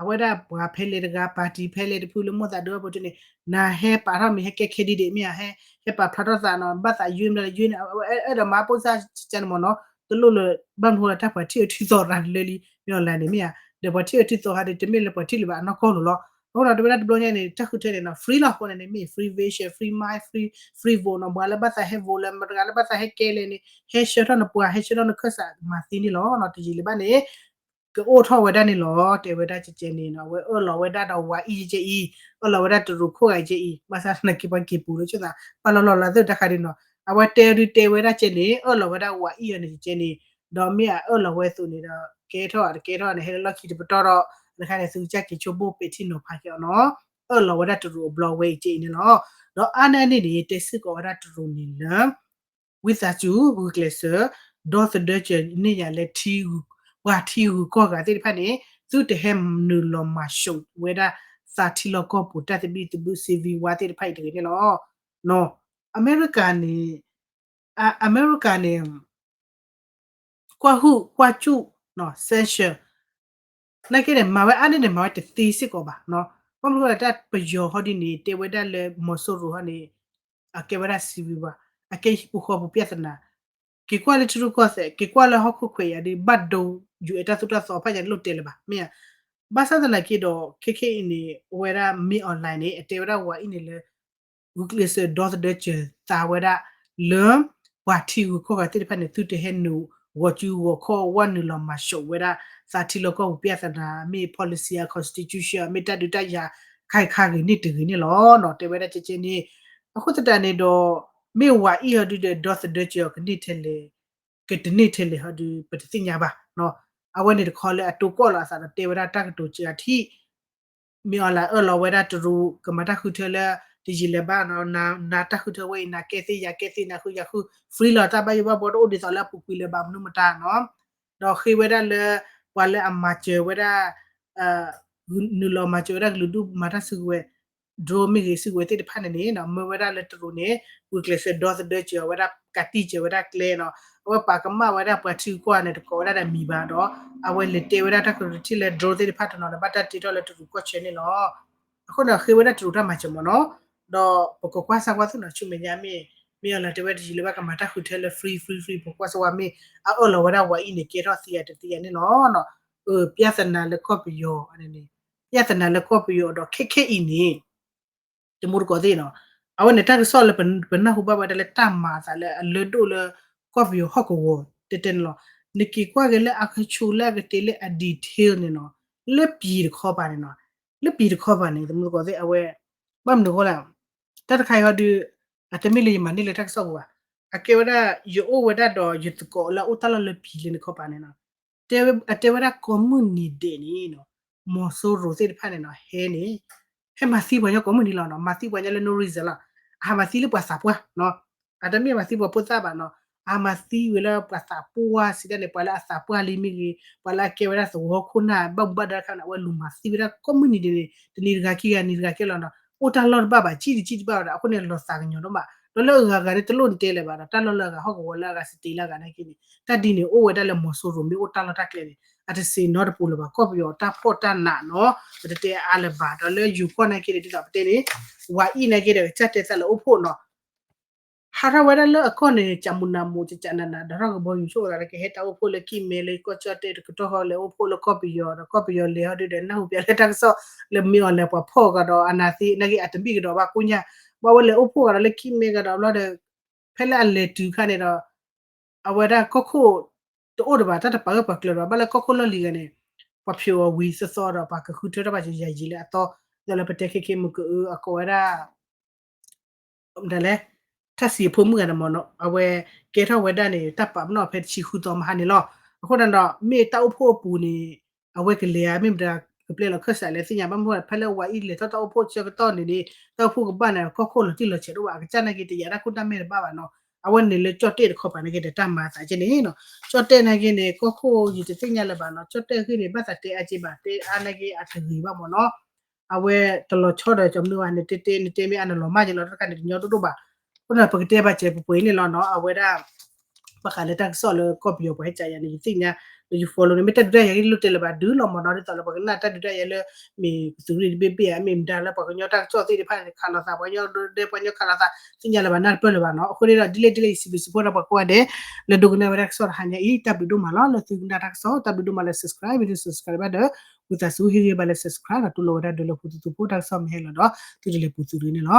အဝဲဒၣ်ပှၤဖဲလဲၣ်တဂၤ party ဖဲလဲၣ်တဖုလၢမိၢ်သးဒိၣ်အပူၤန့ၣ် နဟဲပာ်ထီၣ်မ့ၢ်ဟဲကဲ candidate မ့ၢ်ဧါ, ဟဲ ဟဲပာ်ဖျါထီၣ်သးနီၤ, ဘၣ်သးယွ့မးလၢယွ့န့ၣ် အဲၣ်ဒိးမၤပိစၢ်ကန့ၣ်မ့ၢ်နီၤ, တလိၣ်လၢ ဘၣ်မနုၤဃိလၢတၢ်ပှၤထံၣ်အၢထံၣ်သီရၤလၢလံ မ့ၢ်အီၤလဲၣ်န့ၣ်မ့ၢ်ဧါ, ဒီးပှၤထံၣ်အၢထံၣ်သီဟါဒီး တမ့ၢ်လၢပှၤထံၣ်လၢၤဘၣ်အနီၢ်ကီၢ်လိၤလီၤ. အဃိဒီးတဲဝဲဒၣ်တဘျီညါန့ၣ် တၢ်ဃုထၢန့ၣ်နီၤ free လီၤ. အဃိန့ၣ်န့ၣ် မ့ၢ် free vision, free mind, free, free vote နီၤ, ပှၤလၢဘၣ်သးဟဲ vote လၢမတၤတဂၤလၢဘၣ်သးဟဲကဲလဲၣ်န့ၣ် ဟဲဆှၢထီၣ်နပှၤ ဟဲဆှၢထီၣ်နခၢၣ်စးမၤသ့န့ၣ်လီၤ. တယံာ်လၢၤဘၣ်န့ၣ် ကအိၣ်ထီၣ်ဝဲဒၣ်န့ၣ်လီၤ. တဲဝဲဒၣ်ကဲကဲန့ၣ်နီၤ အဝဲအၢၣ်လီၤဝဲဒၣ်ဒီးဝၤအံၣ်ကဲအံၤ, အၢၣ်လီၤဝဲဒၣ်တရူးခိၣ်ဂၤကဲအံၤ, ဘၣ်ဆၣ်သနာ်က့ပှၤက့ၤပူၤလၢဆိသး ပာ်လီၤလီၤလးသ့ၣ်တခါဒ်နီၤ, အဝဲတဲဒုးတဲဝဲဒၣ်ကဲန့ၣ် အၢၣ်လီၤဝဲဒၣ်ဝၤအံၣ်အီၤန့ၣ်ကဲန့ၣ်, ဒီးမ့ၢ်အအၢၣ်လီၤဝဲအသိးန့ၣ်ဒီး ကဲထီၣ်တကဲထီၣ်န့ၣ် ဟဲလၢလီၢ်ခံတပတီၢ်ဒီး တခါန့ၣ် သုကစၢ်က့ၤဆိကမိၣ်ပဲာ်ထံနီၤဖးက့ၤအီၤနီၤ. အၢၣ်လီၤဝဲဒၣ်တရူးအဘျီဝဲအံၤကဲအံၤန့ၣ်လီၤ. ဒီးအါန့ၢ်အန့ၣ်န့ၣ် တဲစ့ၢ်ကီးဝဲဒၣ်တရူးန့ၣ်လၢ ဝံသးစူၤ ဂုာ်ကျဲးစၢး ဒီသဒၢစၢၤန့ၢ်ယၤလၢထံ ပှၤထံဂုၤကီၢ်ဂၤသ့ၣ်တဖၣ်န့ၣ် သုတဟဲနုာ်လီၤမၤၡိးဝဲဒၣ် သးထံလီၢ်ကီၢ်ပူၤတၢ်သဘံၣ်သဘုၣ် စ့ဝံဝါသ့ၣ်တဖၣ်အံၤတဂ့ၤန့ၣ်လီၤ. အမဲရကၤန့ၣ် အမဲရကၤန့ၣ် ကွၢ်ဟုၣ်ကွၢ်စူၣ် sanction နာ်က့န့ၣ် မၤဝဲအါန့ၢ်န့ၣ် မၤဝဲတသ့စ့ၢ်ကီးဘၣ်. ဘၣ်မနုၤဃိလၢတၢ်ပယီၤဟီဒ်န့ၣ် တဲဝဲဒၣ်လၢမီၤစိရိၤဟီန့ၣ် အကဲဝဲဒၣ်စံဝံၤဝါ အကဲဟံၣ်ဖိဃီဖိ ပြဿနာ က့ၤကွၢ်လၢထံရူၢ်ကီၢ်သဲး က့ၤကွၢ်လၢဟီၣ်ခိၣ်ခွဲးယာ်ဒီး ဘၣ်ဒိ ယူၤအဲၣ် တၢ်သိၣ်တၢ်သီဖးညါန့ၣ် လိၣ်တဲလၢၤဘၣ် မ့ၢ်ဧါ. ဘၣ်ဆၣ်သနာ်က့ဒီး ခဲခဲအံၤန့ၣ် အဝဲဒၣ်မ့ၢ် online န့ၣ် အတဲဝဲဒၣ်ဝဲအံၤန့ၣ်လၢ ဂုာ်ကျဲးစၢးဒီသဒၢစၢၤသးဝဲဒၣ် လၢ ပှၤထံဂုၤကီၢ်ဂၤသ့ၣ်တဖၣ်န့ၣ် သုတဟဲနုာ်ဂီၤစုဂီၤခီၣ်ဝဲနုာ်လီၤမၤၡိးဝဲဒၣ် သးထံလီၢ်ကီၢ်ပူၤ ပြဿနာ မ့ၢ် policy အ constitution မ့ၢ်တၢ်ဒုးတၢ်ယၤ ခါအံၤခါဂ့ၤန့ၣ်တဂ့ၤန့ၣ်လီၤ. တဲဝဲဒၣ်ကဲကဲန့ၣ် အဃိသတးန့ၣ်ဒီး မ့ၢ်ဝဲအံၤဟီဒုဒီး ဒီသဒၢစၢၤအီၤကန့ၢ်ထဲလဲၣ် ကတန့ၢ်ထဲလဲၣ်ဟီဒု ပတသ့ၣ်ညါဘၣ်. အဝဲန့ၣ်တခီလၢအတိကီၢ်လီၤအသးဒီး တဲဝဲဒၣ်တၢ်ကတိၤစှၤထံၣ် မ့ၢ်အီၤလၢအၢၣ်လီၤဝဲဒၣ်တရူး ကမၤတၢ်ဃုထၢလၢ တယံာ်လၢၤဘၣ်နီၤ နၤတၢ်ဃုထၢဝဲအံၤ နၤကဲသ့ၣ်ယၤကဲသ့ၣ် နၤဃုယၤဃု free လီၤ တၢ်ဘၣ်ယိၣ်ဘၣ်ဘှီတအိၣ်ဒ်သိးလၢအပူၤကွံာ်လၢၤဘၣ်မနုၤမတၤနီၤ. ဒီးဃ့ဝဲဒၣ်လၢ ပှၤလၢအမၤစၢၤဝဲဒၣ် နုာ်လီၤမၤစၢၤဝဲဒၣ်ကလုာ်ဒူၣ်မၤတၢ်စုကဝဲၤ drone မ့ၢ်ဂ့ၤစုကဝဲၤသ့ၣ်တဖၣ်န့ၣ်န့ၣ် မၢဝဲဒၣ်လၢတရူးန့ၣ် ဂုာ်ကျဲးစၢးဒီသဒၢစၢၤအီၤဝဲဒၣ် ကးတံၢ်စၢၤဝဲဒၣ်ကျဲနီၤ အဝဲပာ်ကမၣ်ဝဲဒၣ်ပှၤထံဂုၤကီၢ်ဂၤန့ၣ် တကိးဝဲဒၣ်ဒီးမံၤဘၣ်ဒီး အဝဲလဲၤတဲဝဲဒၣ်တၢ်ကတိၤတထံၣ်လၢ drone သ့ၣ်တဖၣ်တနီၤန့ၣ် ဘၣ်တၢ်တ့ထီၣ်လၢတရူးကီၢ်ဆၢန့ၣ်လီၤ. အဃိန့ၣ် ဃ့ဝဲဒၣ်တရူးတၢ်မၤစၢၤမ့ၢ်နီၤ ဒီးပကကွၢ်စၢ်ကွၢ်သ့ၣ်နီၤ ဆူမဲာ်ညါမ့ၢ် မ့ၢ်အီၤလၢတဲဝဲတယံာ်လၢၤဘၣ်ကမၤတၢ်ဃုထၢလၢ free free free ပကကွၢ်စၢ်ကွၢ်မ့ၢ် အအၢၣ်လီၤဝဲဒၣ်ဝဲအံၤန့ၣ် ကဲထီၣ်သ့ဧါတသ့ဧါန့ၣ်လီၤ. ပြဿနာလၢကီၢ်ပယီၤန့ၣ် ပြဿနာလၢကီၢ်ပယီၤဒီး ခဲခဲအံၤန့ၣ် တမူတကိးသ့ၣ်နီၤ အဝဲန့ၣ်တၢ်ကစီၣ်လၢပနၢ်ဟူဘၣ်ဝဲဒၣ်လၢတၢ်မၤအသးလၢအလၢဒိၣ်လၢ ကီၢ်ပယီၤဟီၣ်ကဝီၤတဲတဲန့ၣ်လီၤ. နက့ၤကွၢ်က့ၤလၢအကဆိလၢအကတ့လၢအ detail န့ၣ်နီၤ လၢပံၤတခီပၤန့ၣ်နီၤ လၢပံၤတခီပၤန့ၣ် တမူတကိးသ့ၣ်အဝဲ ဘၣ်မနုၤအဃိလဲၣ် တၢ်တခါအံၤဟီဒု အတမ့ၢ်လၢယမၤန့ၢ်လၢတၢ်ကစီၣ်ပူၤဘၣ်. အကဲဝဲဒၣ် ယအိၣ်ဝဲဒၣ်ဒီးယသကိးလၢအအိၣ်တၢ်လီၢ်လၢပံၤလၢန့ၣ်ခီပၤန့ၣ်နီၤ အတဲဝဲဒၣ်ကိးမုၢ်နံၤဒဲးန့ၣ်နီၤ မီၤစိရိၤသ့ၣ်တဖၣ်န့ၣ်နီၤ ဟဲန့ၣ် ဟဲမၤသံပှၤကညီကိးမုၢ်နံၤလီၤနီၤ မၤသံပှၤကညီလၢ no reason လီၤ. အဟးမၤသံလၢပှၤသးပှၢ်နီၤ အတမ့ၢ်မၤသံပှၤဖိသၣ်ဘၣ်နီၤ အဟးမၤသံဝဲလၢပှၤသးပှၢ်စံးဒၣ်န့ၣ် ပှၤလၢအသးပှၢ်လံမ့ၢ်ဂ့ၤ ပှၤလၢအကဲဝဲဒၣ်သဝီခိၣ်နၢ် ဘၣ်မူဘၣ်ဒါတခါန့ၣ် အဝဲလူၤမၤသံဝဲဒၣ်ကိးမုၢ်နံၤဒဲးန့ၣ် တနံၤတဂၤခံဂၤ နံၤတဂၤကဲလီၤနီၤ အိၣ်တၢ်လီၢ်တဘၣ်ဘၣ် ကံၣ်တကံၣ်တဘၣ်ဝဲဒီး အဃိန့ၣ် လီၤသးကညီၤဒိၣ်မး ဒီးလၢအဂၤဂၤန့ၣ်တလိၣ်နတဲလၢၤဘၣ်ဒီး တၢ်လီၢ်လၢအဂၤဟီၣ်ကဝီၤလၢအဂၤစတ့လၢအဂၤနာ်က့န့ၣ် တၢ်ဒ်န့ၣ်အိၣ်ဝဲဒၣ်လၢမီၤစိရိၤမ့ၢ်အိၣ်တၢ်လီၢ်တၢ်ကျဲန့ၣ် အတစ့ၢ်နီတပူၤလၢၤဘၣ် ကီၢ်ပယီၤတၢ်ဖှီၣ်တၢ်နးနီၤ ပတတဲအါလၢၤဘၣ် ဒီးလၢယိၤကီၢ်နာ်က့န့ၣ် ဒ်သိးပတဲန့ၣ် ဝဲအံၤနာ်က့ဒီး ကစၢ်တဲသးလၢအိၣ်ဖှိၣ်နီၤ ဟးထီၣ်ဝဲဒၣ်လၢအကီၢ်န့ၣ် ကၠးမူနၤမူ ကကနန ဒီးထီၣ်ကဘီယူၤဆိၣ်သးလၢကဟဲတၢ်အိၣ်ဖှိၣ်လၢကံၣ်မဲလၢကီၢ်ကၠီၣ်တဲၣ် တကတီၢ်ဃီလဲၤအိၣ်ဖှိၣ်လၢကီၢ်ပယီၤ ဒီးကီၢ်ပယီၤလဲၤဟီဒုဒီး နၢ်ဟူပျးလၢတၢ်ကစီၣ်လၢမ့ၢ်အီၤလဲၤပှၤဖီၣ်ကဒီးအနါသ့ နာ်က့အတဘံၣ်ကဒီးဘၣ်ကိညၢ် ဘၣ်ဝဲလဲၤအိၣ်ဖှိၣ်ကဒီးလၢကံၣ်မဲကဒီးဘျီဒီး ဖဲလၢအလဲၤတုၤခါန့ၣ်ဒီး အဝဲဒၣ်ကီၢ်ခိၣ်တအိၣ်ဒီးဘၣ် တၢ်တပာ်ဂၢၢ်ပာ်ကျၢၤဒီး ဘၣ်လၢကီၢ်ခိၣ်လီၢ်လံၤဂၤန့ၣ် ပှၤဖျိးအီၤဝံၤသီသီဒီး ပှၤကဃုထၢတၢ်ဘၣ်ယံာ်ယံာ်လၢအသီ ဒီးလၢပတဲခဲခဲမုၢ်ကအု အကိးဝဲဒၣ် မတၤလဲၣ် ထၣ်စံးအဖိမုၣ်ဂၤန့ၣ်မ့ၢ်နီၤ အဝဲကဲထီၣ်ဝဲဒၣ်န့ၣ် တၢ်ပာ်ပနီၣ်ဖဲတဆံဃုသီမဟါန့ၣ်လီၤ. အဃိန့ၣ်ဒီး မ့ၢ်တၢ်အိၣ်ဖှိၣ်အပူၤန့ၣ် အဝဲကလဲၤဧါ မ့ၢ်မတၤကပျဲလီၤခၢၣ်စးလဲၣ်သ့ၣ်ညါဘၣ် မ့ၢ်ဖဲလၢဝဲအံၤလဲၤထီၣ်တၢ်အိၣ်ဖှိၣ်ဆၢကတီၢ်န့ၣ်န့ၣ် တၢ်အိၣ်ဖှိၣ်ကဘၣ်န့ၣ် ကီၢ်ခိၣ်လီၤတံၢ်လီၤဆဲးဒိၣ်ဘၣ် အကစၢ်နာ်က့တယာ်တၢ်ခိၣ်တၢ်မဲာ်တဘၣ်ဘၣ်နီၤ အဝဲန့ၣ်လၢကၠီၣ်တဲၣ်တခီပၤနာ်က့ဒီးတၢ်မၤအသးကဲန့ၣ်နီၤ ကၠီၣ်တဲၣ်နာ်က့န့ၣ် ကီၢ်ခိၣ်ယတသ့ၣ်ညါလၢၤဘၣ်နီၤ ကၠီၣ်တဲၣ်အဂ့ၢ်န့ၣ် ဘၣ်သးတဲအါက့ဘၣ် တဲအါနာ်က့အတဂ့ၤဘၣ်မ့ၢ်နီၤ အဝဲတလီၤဆီဒီးကီမနုၤဘၣ် နတဲတဲ နတဲမ့ၢ်အါနလီၤမၢ်က့လီၤ တခါန့ၣ် ကညီဒိၣ်ဒိၣ်ဘၣ် အဃိန့ၣ် ပကတဲဘၣ်စဲးပှဲၤပှဲၤအံၤန့ၣ်လီၤနီၤ အဝဲဒၣ် ဘၣ်ဃးလၢတၢ်ကစီၣ်လၢကီၢ်ပယီၤပှၤဟဲကးယၤန့ၣ် ယသ့ၣ်ညါ ဒီးယ follow န့ၣ် မ့ၢ်တၢ်ဒုးတၢ်ယၤဂ့ၢ်လိၣ်တဲလၢၤဘၣ် ဒုးလီၤမ့ၢ်နီၤ ဒ်သိးလၢပှၤကနၣ်တၢ်ဒုးတၢ်ယၤလၢ မ့ၢ်ကသုးရ့ၣ်တဘ့ၣ်ဘ့ၣ်ဧါ မ့ၢ်မတၤလၢပှၤကညီတၢ်ကစီၣ်သ့ၣ်တဖၣ်န့ၣ် ခးလိာ်သး ပှၤကညီဒဲပှၤကညီခးလိာ်သး သ့ၣ်ညါလၢၤဘၣ်နၢ်တပၢၢ်လၢၤဘၣ်နီၤ အဃိန့ၣ်ဒီး ဒ်လဲၣ်ဒ်လဲၣ် ယစံးဘျုးစံးဖှိၣ်ဒီးပှၤကိးဂၤဒဲး လၢဒိကနၣ်ဝဲတၢ်ကစီၣ်တဟါညါအံၤ တၢ်ဘျုးဒိၣ်မးလီၤ လၢသုကနၣ်တၢ်ကစီၣ် တၢ်ဘျုးဒိၣ်မးလၢ subscribe မ့ၢ်တ subscribe ဘၣ်ဒီး ဝံသးစူၤဟ့ၣ်ဂံၢ်ဘါလၢ subscribe ဒီးတူၢ်လိာ်ဝဲဒၣ်ဒၢးလၢပူၤသုသုဖိ တၢ်ကစီၣ်မ့ၢ်ဟဲလီၤဒီး သုတလဲၤပူၤသုတဂ့ၤန့ၣ်လီၤ.